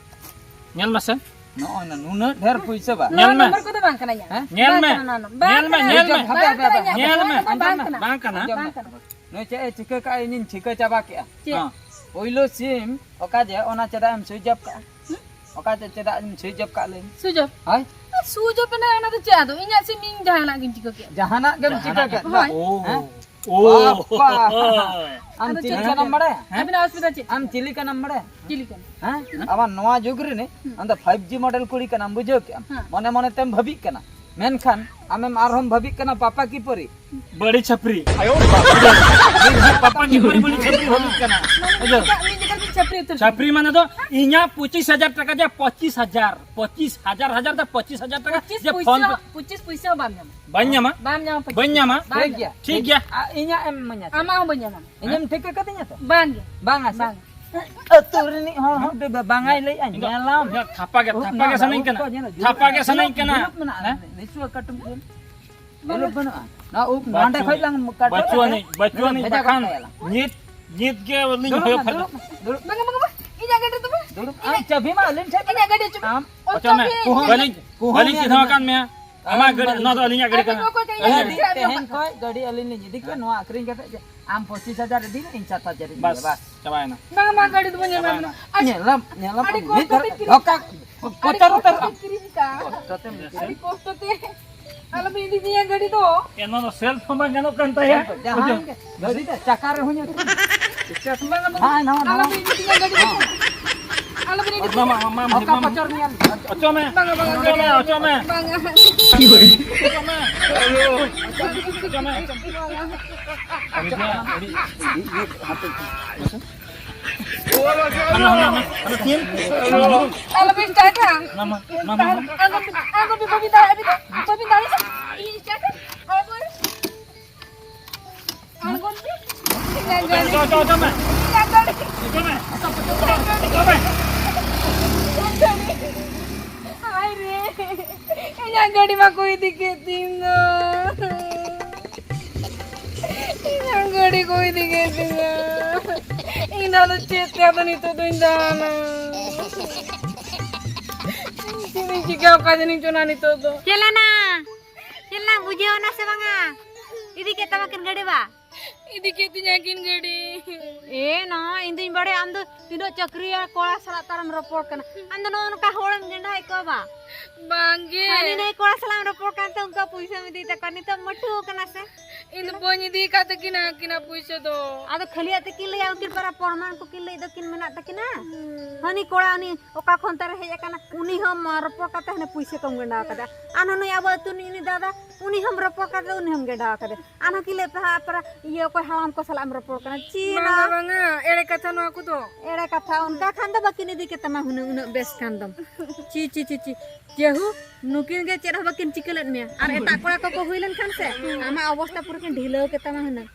ᱧᱮᱞ ᱢᱟᱥᱮ᱾ ᱱᱚᱜᱼᱚᱭ ᱱᱟ-, ᱱᱩᱱᱟᱹᱜ ᱰᱷᱮᱨ ᱯᱩᱭᱥᱟᱹ ᱵᱟ? ᱱᱚᱣᱟ ᱧᱮᱞ ᱢᱮ᱾ ᱱᱚᱢᱵᱚᱨ ᱠᱚᱫᱚ ᱵᱟᱝ ᱠᱟᱱᱟ ᱤᱧᱟᱜ᱾ ᱦᱮᱸ? ᱧᱮᱞ ᱵᱟᱝ ᱢᱮ᱾ ᱠᱟᱱᱟ ᱱᱚᱣᱟ ᱱᱚᱢᱵᱚᱨ᱾ ᱧᱮᱞ ᱵᱟᱝ ᱢᱮ, ᱠᱟᱱᱟ ᱧᱮᱞ ᱤᱧᱟᱜ᱾ ᱢᱮ᱾ ᱵᱟᱝ ᱠᱟᱱᱟ ᱤᱧᱟᱜ᱾ ᱧᱮᱞ ᱢᱮ᱾ ᱵᱟᱝ ᱠᱟᱱᱟ᱾ ᱵᱟᱝ ᱠᱟᱱᱟ᱾ ᱵᱟᱝ ᱠᱟᱱᱟ᱾ ᱱᱩᱭ ᱪᱮᱫ ᱮ ᱪᱤᱠᱟᱹ ᱠᱟᱜᱼᱟ, ᱤᱧᱤᱧ ᱴᱷᱤᱠᱟᱹ ᱪᱟᱵᱟ ᱠᱮᱜᱼᱟ᱾ ᱪᱮᱫ? ᱦᱮᱸ᱾ ᱯᱳᱭᱞᱳ ᱥᱤᱢ ᱚᱠᱟ ᱡᱮ, ᱚᱱᱟ ᱪᱮᱫᱟᱜ ᱮᱢ switch off ᱠᱟᱜᱼᱟ? ᱦᱩᱸ? ᱚᱠᱟ ᱪᱮᱫ, ᱪᱮᱫᱟᱜ ᱮᱢ switch off ᱠᱟᱜ ᱞᱟᱹᱭ ᱢᱮ? Switch off? ᱦᱳᱭ᱾ ᱟᱨ switch off ᱮᱱᱟ, ᱚᱱᱟ ᱫᱚ ᱪᱮᱫ ᱟᱫᱚ? ᱤᱧᱟᱜ ᱥᱤᱢ ᱤᱧ ᱡᱟᱦᱟᱱᱟᱜ ᱜᱤᱧ ᱪᱤᱠᱟᱹ ᱠᱮᱜᱼᱟ᱾ ᱡᱟᱦᱟᱱᱟᱜ ᱜᱮᱢ ᱪᱤᱠᱟᱹ ᱡᱟᱦᱟᱱᱟᱜ ᱠᱮᱫ, ᱜᱮ᱾ ᱵᱟᱝ? ᱦᱳᱭ᱾ ᱳ᱾ ᱦᱮᱸ? ᱳ᱾ ᱵᱟᱯᱟ᱾ ᱟᱢ ᱟᱫᱚ ᱪᱤᱞᱤ ᱪᱮᱫ ᱠᱟᱱᱟᱢ ᱪᱤᱠᱟᱹ? ᱵᱟᱲᱟᱭᱟ? ᱦᱮᱸ? ᱟᱹᱵᱤᱱᱟᱜ ᱚᱥᱩᱵᱤᱫᱷᱟ ᱪᱮᱫ? ᱟᱢ ᱪᱤᱞᱤ ᱠᱟᱱᱟᱢ ᱵᱟᱲᱟᱭᱟ? ᱪᱤᱞᱤ ᱠᱟᱱᱟ? ᱦᱮᱸ? ᱦᱮᱸ? ᱟᱵᱟᱨ ᱱᱚᱣᱟ ᱡᱩᱜᱽ ᱨᱤᱱᱤᱡ ᱦᱩᱸ᱾ ᱟᱢ ᱫᱚ five G model ᱠᱩᱲᱤ ᱠᱟᱱᱟᱢ, ᱵᱩᱡᱷᱟᱹᱣ ᱠᱮᱜᱼᱟᱢ? ᱦᱮᱸ᱾ ᱢᱚᱱᱮ ᱢᱚᱱᱮ ᱛᱮᱢ ᱵᱷᱟᱹᱵᱤᱜ ᱠᱟᱱᱟ, ᱢᱮᱱᱠᱷᱟᱱ ᱟᱢᱮᱢ ᱟᱨᱦᱚᱸᱢ ᱵᱷᱟᱹᱵᱤᱜ ᱠᱟᱱᱟ ᱯᱟᱯᱟ ᱠᱤ ᱯᱟᱹᱨᱤ᱾ ᱵᱟᱹᱲᱤ ᱪᱷᱟᱹᱯᱨᱤ᱾ ᱯᱟᱯᱟ ᱠᱤ ᱯᱟᱹᱨᱤ, ᱵᱟᱹᱲᱤ ᱪᱷᱟᱹᱯᱨᱤ ᱵᱷᱟᱹᱵᱤᱜ ᱠᱟᱱᱟ᱾ ᱢᱟᱱᱮ ᱵᱩᱡᱷᱟᱹᱣ? ᱢᱤᱫ ᱞᱮᱠᱟ, ᱢᱤᱫ ᱞᱮᱠᱟ ᱵᱤᱱ ᱪᱷᱟᱯᱨᱤ ᱩᱛᱟᱹᱨ ᱪᱷᱟᱯᱨᱤ ᱢᱟᱱᱮ ᱫᱚ ᱤᱧᱟᱹᱜ ᱯᱚᱸᱪᱤᱥ ᱦᱟᱡᱟᱨ ᱴᱟᱠᱟ ᱡᱮ ᱯᱚᱸᱪᱤᱥ ᱦᱟᱡᱟᱨ, ᱯᱚᱸᱪᱤᱥ ᱦᱟᱡᱟᱨ, ᱦᱟᱡᱟᱨ ᱫᱚ ᱯᱚᱸᱪᱤᱥ ᱦᱟᱡᱟᱨ ᱴᱟᱠᱟ ᱯᱚᱸᱪᱤᱥ ᱡᱮ ᱯᱩᱭᱥᱟᱹ ᱯᱷᱳᱱ ᱯᱮ᱾ ᱯᱚᱸᱪᱤᱥ ᱯᱩᱭᱥᱟᱹ ᱦᱚᱸ ᱵᱟᱢ ᱧᱟᱢᱟ᱾ ᱵᱟᱹᱧ ᱧᱟᱢᱟ? ᱵᱟᱢ ᱧᱟᱢᱟ ᱯᱚᱸᱪᱤᱥ ᱵᱟᱹᱧ ᱧᱟᱢᱟ? ᱯᱩᱭᱥᱟᱹ᱾ ᱵᱟᱢ ᱴᱷᱤᱠ ᱧᱟᱢᱟ᱾ ᱜᱮᱭᱟ᱾ ᱴᱷᱤᱠ ᱜᱮᱭᱟ᱾ ᱟ, ᱤᱧᱟᱜ ᱮᱢ ᱤᱢᱟᱹᱧᱟ ᱥᱮ? ᱟᱢᱟᱜ ᱦᱚᱸ ᱵᱟᱹᱧ ᱧᱟᱢᱟ᱾ ᱤᱧᱮᱢ ᱴᱷᱤᱠᱟᱹ ᱠᱟᱫᱤᱧᱟ ᱛᱚ? ᱵᱟᱝ ᱜᱮ᱾ ᱵᱟᱝᱟ ᱥᱮ? ᱵᱟᱝ᱾ ᱟᱹᱛᱩ ᱨᱤᱱᱤᱡ ᱦᱚᱲ ᱦᱚᱸ ᱫᱚ ᱵᱟᱝᱟᱭ ᱞᱟᱹᱭᱮᱜᱼᱟ, ᱤᱧ ᱫᱚ ᱧᱮᱞᱟᱢ᱾ ᱤᱧ ᱫᱚ ᱛᱷᱟᱯᱟ ᱜᱮ, ᱩᱵ ᱛᱷᱟᱯᱟ ᱜᱮ ᱱᱟᱞᱟ ᱥᱟᱱᱟᱧ ᱩᱵ ᱠᱟᱱᱟ᱾ ᱠᱚ ᱧᱮᱞ ᱦᱚᱪᱚ ᱛᱷᱟᱯᱟ ᱜᱮ ᱢᱮ᱾ ᱥᱟᱱᱟᱧ ᱠᱟᱱᱟ᱾ ᱫᱩᱲᱩᱵ ᱢᱮᱱᱟᱜᱼᱟ᱾ ᱦᱮᱸ? ᱱᱤᱥᱩᱣᱟᱹ ᱠᱟᱹᱴᱩᱵ ᱧᱮᱞ᱾ ᱫᱩᱲᱩᱵ ᱵᱟᱹᱱᱩᱜᱼᱟ᱾ ᱱᱚᱣᱟ ᱩᱵ ᱱᱚᱸᱰᱮ ᱵᱟᱹᱪᱩᱜ ᱠᱷᱚᱡ ᱟᱹᱱᱤᱡ, ᱞᱟᱝ ᱠᱟᱴᱚᱜ ᱵᱟᱹᱪᱩᱜ ᱠᱟᱛᱮ ᱟᱹᱱᱤᱡ, ᱵᱟᱹᱪᱩᱜ ᱱᱚᱰᱮ ᱟᱹᱱᱤᱡ, ᱵᱷᱮᱡᱟ ᱵᱟᱠᱷᱟᱱ ᱜᱚᱫ ᱠᱟᱭᱟ ᱞᱟᱝ᱾ ᱧᱤᱫ, ᱧᱤᱫ ᱜᱮ ᱟᱹᱞᱤᱧ ᱫᱩᱲᱩᱵ ᱦᱩᱭᱩᱜ ᱢᱮ, ᱯᱷᱮᱰ᱾ ᱫᱩᱲᱩᱵ ᱢᱮ, ᱫᱩᱲᱩᱵ ᱢᱮ᱾ ᱵᱟᱝᱟ, ᱵᱟᱝᱟ, ᱵᱟᱝᱟ᱾ ᱤᱧᱟᱜ ᱜᱟᱹᱰᱤ ᱫᱚ ᱵᱟᱝ᱾ ᱫᱩᱲᱩᱵ᱾ ᱟᱢ ᱪᱟᱹᱵᱤ ᱢᱟ ᱟᱹᱞᱤᱧ ᱴᱷᱮᱱ ᱤᱧᱟᱜ ᱜᱟᱹᱰᱤ ᱪᱟᱹᱵᱤ᱾ ᱟᱢ ᱚᱪᱚᱜ ᱢᱮ᱾ ᱚᱪᱚᱜ ᱢᱮ᱾ ᱵᱟᱹᱞᱤᱧ, ᱠᱩᱦᱚᱸ ᱵᱟᱹᱞᱤᱧ ᱧᱮᱞ ᱪᱤᱱᱦᱟᱹᱣ ᱢᱮ᱾ ᱟᱠᱟᱫ ᱢᱮᱭᱟ᱾ ᱟᱢᱟᱜ ᱜᱟᱹᱰᱤ, ᱱᱚᱣᱟ ᱫᱚ ᱟᱹᱞᱤᱧᱟᱜ ᱜᱟᱹᱰᱤ ᱟᱹᱞᱤᱧ ᱠᱟᱱᱟ᱾ ᱚᱠᱚᱭ ᱠᱟᱱᱟ? ᱟᱹᱞᱤᱧ ᱛᱮᱦᱮᱧ ᱠᱷᱚᱡ ᱜᱟᱹᱰᱤ ᱟᱹᱞᱤᱧ ᱞᱤᱧ ᱤᱫᱤ ᱠᱮᱫ, ᱱᱚᱣᱟ ᱟᱹᱠᱷᱨᱤᱧ ᱠᱟᱛᱮ ᱟᱢ ᱯᱚᱸᱪᱤᱥ ᱦᱟᱡᱟᱨ ᱤᱫᱤ ᱢᱮ, ᱤᱧ ᱥᱟᱛ ᱦᱟᱡᱟᱨ ᱤᱧ ᱵᱟᱥ, ᱤᱫᱤᱭᱟ, ᱵᱟᱥ᱾ ᱪᱟᱵᱟᱭᱮᱱᱟ᱾ ᱵᱟᱝ, ᱵᱟᱝ, ᱜᱟᱹᱰᱤ ᱫᱚ ᱵᱟᱹᱧ ᱮᱢᱟᱢᱟ᱾ ᱪᱟᱵᱟᱭᱮᱱᱟ᱾ ᱟᱹᱰᱤ, ᱧᱮᱞᱟᱢ, ᱧᱮᱞᱟᱢ, ᱟᱹᱰᱤ ᱢᱤᱫ ᱠᱚᱥᱴᱚ ᱫᱷᱟᱣ ᱛᱮ ᱠᱤᱨᱤᱧ, ᱫᱷᱚᱠᱟ, ᱟᱹᱰᱤ ᱯᱚᱪᱚᱨ ᱠᱚᱥᱴᱚ ᱩᱛᱟᱹᱨ᱾ ᱛᱮ ᱠᱤᱨᱤᱧ ᱟᱠᱟᱫ᱾ ᱠᱚᱥᱴᱚ ᱛᱮᱢ ᱠᱤᱨᱤᱧ᱾ ᱟᱹᱰᱤ ᱠᱚᱥᱴᱚ ᱛᱮ᱾ ᱟᱞᱚᱢ ᱤᱫᱤ ᱛᱤᱧᱟ ᱜᱟᱹᱰᱤ ᱫᱚ᱾ ᱮ, ᱱᱚᱣᱟ ᱫᱚ ᱥᱮᱞᱯ ᱦᱚᱸ ᱵᱟᱝ ᱜᱟᱱᱚᱜ ᱠᱟᱱ ᱛᱟᱭᱟ᱾ ᱡᱟᱦᱟᱸ ᱜᱮ, ᱜᱟᱹᱰᱤ ᱫᱚ ᱪᱟᱠᱟ ᱨᱮᱦᱚᱸ ᱧᱩᱨ᱾ ᱵᱟᱝ, ᱵᱟᱝ᱾ ᱦᱟᱭ, ᱱᱟᱣᱟ, ᱱᱟᱣᱟ᱾ ᱟᱞᱚᱢ ᱤᱫᱤ ᱛᱤᱧᱟ ᱜᱟᱹᱰᱤ ᱫᱚ᱾ ᱟᱞᱚᱢ ᱤᱫᱤ ᱛᱤᱧᱟ᱾ ᱢᱟ, ᱢᱟ, ᱢᱟ, ᱚᱠᱟ ᱢᱟ᱾ ᱯᱚᱪᱚᱨ ᱧᱮᱞ? ᱚᱪᱚᱜ ᱢᱮ᱾ ᱵᱟᱝᱟ, ᱵᱟᱝᱟ, ᱚᱪᱚᱜ ᱢᱮ, ᱜᱟᱹᱰᱤ ᱚᱪᱚᱜ ᱢᱮ᱾ ᱵᱟᱝᱟ᱾ ᱚᱪᱚᱜ ᱢᱮ᱾ ᱚᱪᱚᱜ ᱢᱮ᱾ ᱵᱟᱝᱟ᱾ ᱦᱟᱱᱟ, ᱦᱟᱱᱟ, ᱦᱟᱱᱟ, ᱦᱟᱱᱟ, ᱛᱤᱱ? ᱟᱞᱚᱵᱤᱱ ᱥᱴᱟᱨᱴᱟ᱾ ᱢᱟ, ᱢᱟ, ᱢᱟ, ᱢᱟ, ᱢᱟ᱾ ᱟᱬᱜᱚᱱ ᱵᱤᱱ, ᱟᱬᱜᱚᱱ ᱵᱤᱱ, ᱵᱟᱹᱵᱤᱱ ᱫᱟᱲᱮᱭᱟᱜᱼᱟ, ᱟᱹᱵᱤᱱ ᱫᱚ ᱵᱟᱹᱵᱤᱱ ᱫᱟᱲᱮᱭᱟᱜᱼᱟ᱾ ᱤᱧ ᱥᱴᱟᱨᱴᱟ᱾ ᱟᱬᱜᱚᱱ ᱵᱤᱱ᱾ ᱤᱧᱟᱜ ᱜᱟᱹᱰᱤ᱾ ᱚᱪᱚᱜ, ᱚᱪᱚᱜ, ᱚᱪᱚᱜ ᱢᱮ᱾ ᱤᱧᱟᱜ ᱜᱟᱹᱰᱤ᱾ ᱚᱪᱚᱜ ᱢᱮ᱾ ᱚᱪᱚᱜ ᱢᱮ᱾ ᱦᱟᱭ ᱨᱮ, ᱤᱧᱟᱜ ᱜᱟᱹᱰᱤ ᱢᱟᱠᱚ ᱤᱫᱤ ᱠᱮᱫ ᱛᱤᱧ ᱫᱚ᱾ ᱤᱧᱟᱜ ᱜᱟᱹᱰᱤ ᱠᱚ ᱤᱫᱤ ᱠᱮᱫ ᱛᱤᱧᱟ᱾ ᱤᱧ ᱫᱚ ᱟᱫᱚ ᱪᱮᱫ ᱛᱮ ᱟᱫᱚ ᱱᱤᱛᱚᱜ ᱫᱚᱧ ᱫᱟᱬᱟᱱᱟ? ᱪᱮᱫ ᱤᱧ ᱪᱤᱠᱟᱹ ᱚᱠᱟ ᱡᱟᱹᱱᱤᱧ ᱪᱚ ᱱᱟ ᱱᱤᱛᱚᱜ ᱫᱚ? ᱪᱮᱫ ᱞᱮᱱᱟ? ᱪᱮᱫ ᱞᱮᱱᱟ ᱵᱩᱡᱷᱟᱹᱣ ᱮᱱᱟ ᱥᱮ ᱵᱟᱝᱟ? ᱤᱫᱤ ᱠᱮᱫ ᱛᱟᱢᱟ ᱠᱤᱱ ᱜᱟᱹᱰᱤ ᱵᱟ? ᱤᱫᱤ ᱠᱮᱫ ᱛᱤᱧᱟ ᱠᱤᱱ ᱜᱟᱹᱰᱤ᱾ ᱮ ᱱᱚ, ᱤᱧ ᱫᱩᱧ ᱵᱟᱲᱟᱭᱟ ᱟᱢ ᱫᱚ ᱛᱤᱱᱟᱹᱜ ᱪᱟᱹᱠᱨᱤᱭᱟ ᱠᱚᱲᱟ ᱥᱟᱞᱟᱜ ᱛᱟᱨᱮᱢ ᱨᱚᱯᱚᱲ ᱠᱟᱱᱟ᱾ ᱟᱢ ᱫᱚ ᱱᱚᱜᱼᱚ ᱱᱚᱝᱠᱟ ᱦᱚᱲᱮᱢ ᱜᱮᱸᱰᱟᱭᱮᱫ ᱠᱚᱣᱟ ᱵᱟ? ᱵᱟᱝᱜᱮ᱾ ᱦᱟᱹᱱᱤ ᱱᱟᱹᱭ ᱠᱚᱲᱟ ᱥᱟᱞᱟᱜ ᱮᱢ ᱨᱚᱯᱚᱲ ᱠᱟᱱᱛᱮ ᱚᱱᱠᱟ ᱯᱩᱭᱥᱟᱹᱢ ᱤᱫᱤ ᱛᱟᱠᱚᱣᱟ, ᱱᱤᱛᱚᱜ ᱢᱟᱹᱴᱷᱩᱣᱟᱹ ᱠᱟᱱᱟ ᱥᱮ? ᱤᱧ ᱫᱚ ᱵᱟᱹᱧ ᱤᱫᱤ ᱟᱠᱟᱫ ᱛᱟᱹᱠᱤᱱᱟ ᱟᱹᱠᱤᱱᱟᱜ ᱯᱩᱭᱥᱟᱹ ᱫᱚ᱾ ᱟᱫᱚ ᱠᱷᱟᱹᱞᱤᱭᱟᱜ ᱛᱟᱹᱠᱤᱱ ᱞᱟᱹᱭᱟ, ᱩᱱᱠᱤᱱ ᱯᱟᱨᱟ ᱯᱨᱚᱢᱟᱱ ᱠᱚ ᱠᱤᱱ ᱞᱟᱹᱭ ᱫᱚ ᱠᱤᱱ ᱢᱮᱱᱟᱜ ᱛᱟᱹᱠᱤᱱᱟ᱾ ᱦᱟᱹᱱᱤ ᱠᱚᱲᱟ ᱩᱱᱤ ᱚᱠᱟ ᱠᱷᱚᱱ ᱛᱟᱨᱮ ᱦᱮᱡ ᱟᱠᱟᱱᱟ, ᱩᱱᱤ ᱦᱚᱸ ᱢᱟ ᱨᱚᱯᱚᱲ ᱠᱟᱛᱮ ᱦᱟᱱᱮ ᱯᱩᱭᱥᱟᱹ ᱠᱚᱢ ᱜᱟᱸᱰᱟᱣ ᱠᱟᱫᱟ᱾ ᱟᱨ ᱱᱩᱭ ᱟᱵᱚ ᱟᱹᱛᱩ ᱨᱤᱱᱤᱡ ᱩᱱᱤ ᱫᱟᱫᱟ, ᱩᱱᱤ ᱦᱚᱸᱢ ᱨᱚᱯᱚᱲ ᱠᱟᱛᱮ ᱩᱱᱤ ᱦᱚᱸᱢ ᱜᱟᱸᱰᱟᱣ ᱠᱟᱫᱟ᱾ ᱟᱨ ᱱᱩᱠᱤᱱ ᱞᱟᱹᱭ ᱯᱟᱲᱦᱟᱜ ᱯᱟᱨᱟ ᱤᱭᱟᱹ ᱚᱠᱚᱭ ᱦᱟᱲᱟᱢ ᱠᱚ ᱥᱟᱞᱟᱜ ᱮᱢ ᱨᱚᱯᱚᱲ ᱠᱟᱱᱟ᱾ ᱪᱤ ᱵᱟᱝᱟ, ᱱᱟ? ᱵᱟᱝᱟ, ᱮᱲᱮ ᱠᱟᱛᱷᱟ ᱱᱚᱣᱟ ᱠᱚᱫᱚ᱾ ᱮᱲᱮ ᱠᱟᱛᱷᱟ, ᱚᱱᱠᱟ ᱠᱷᱟᱱ ᱫᱚ ᱵᱟᱹᱠᱤᱱ ᱤᱫᱤ ᱠᱮᱛᱟᱢᱟ ᱦᱩᱱᱟᱹᱝ ᱩᱱᱟᱹᱜ ᱵᱮᱥ ᱠᱷᱟᱱ ᱫᱚᱢ᱾ ᱪᱤ, ᱪᱤ, ᱪᱤ, ᱪᱤ᱾ ᱡᱮᱦᱩ, ᱱᱩᱠᱤᱱ ᱜᱮ ᱪᱮᱫ ᱦᱚᱸ ᱵᱟᱹᱠᱤᱱ ᱪᱤᱠᱟᱹ ᱞᱮᱫ ᱢᱮᱭᱟ᱾ ᱟᱨ ᱮᱴᱟᱜ ᱠᱚᱲᱟ ᱠᱚᱠᱚ ᱦᱩᱭ ᱞᱮᱱᱠᱷᱟᱱ ᱥᱮ, ᱟᱢᱟᱜ ᱚᱵᱚᱥᱛᱟ ᱯᱩᱨᱟᱹ ᱠᱤᱱ ᱰᱷᱤᱞᱟᱹᱣ ᱠᱮᱛᱟᱢᱟ ᱦᱩᱱᱟᱹᱝ᱾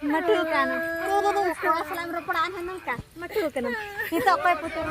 ᱢᱟᱹᱴᱷᱩᱣᱟᱹ ᱠᱟᱱᱟ᱾ ᱛᱚ, ᱛᱚ, ᱛᱚ, ᱠᱚᱲᱟ ᱥᱟᱞᱟᱜ ᱮᱢ ᱨᱚᱯᱚᱲᱟ, ᱟᱢ ᱦᱚᱸ ᱱᱚᱝᱠᱟ᱾ ᱢᱟᱹᱴᱷᱩᱣᱟᱹ ᱠᱟᱱᱟᱢ᱾ ᱱᱤᱛᱚᱜ ᱚᱠᱚᱭ ᱯᱩᱛᱩᱨ?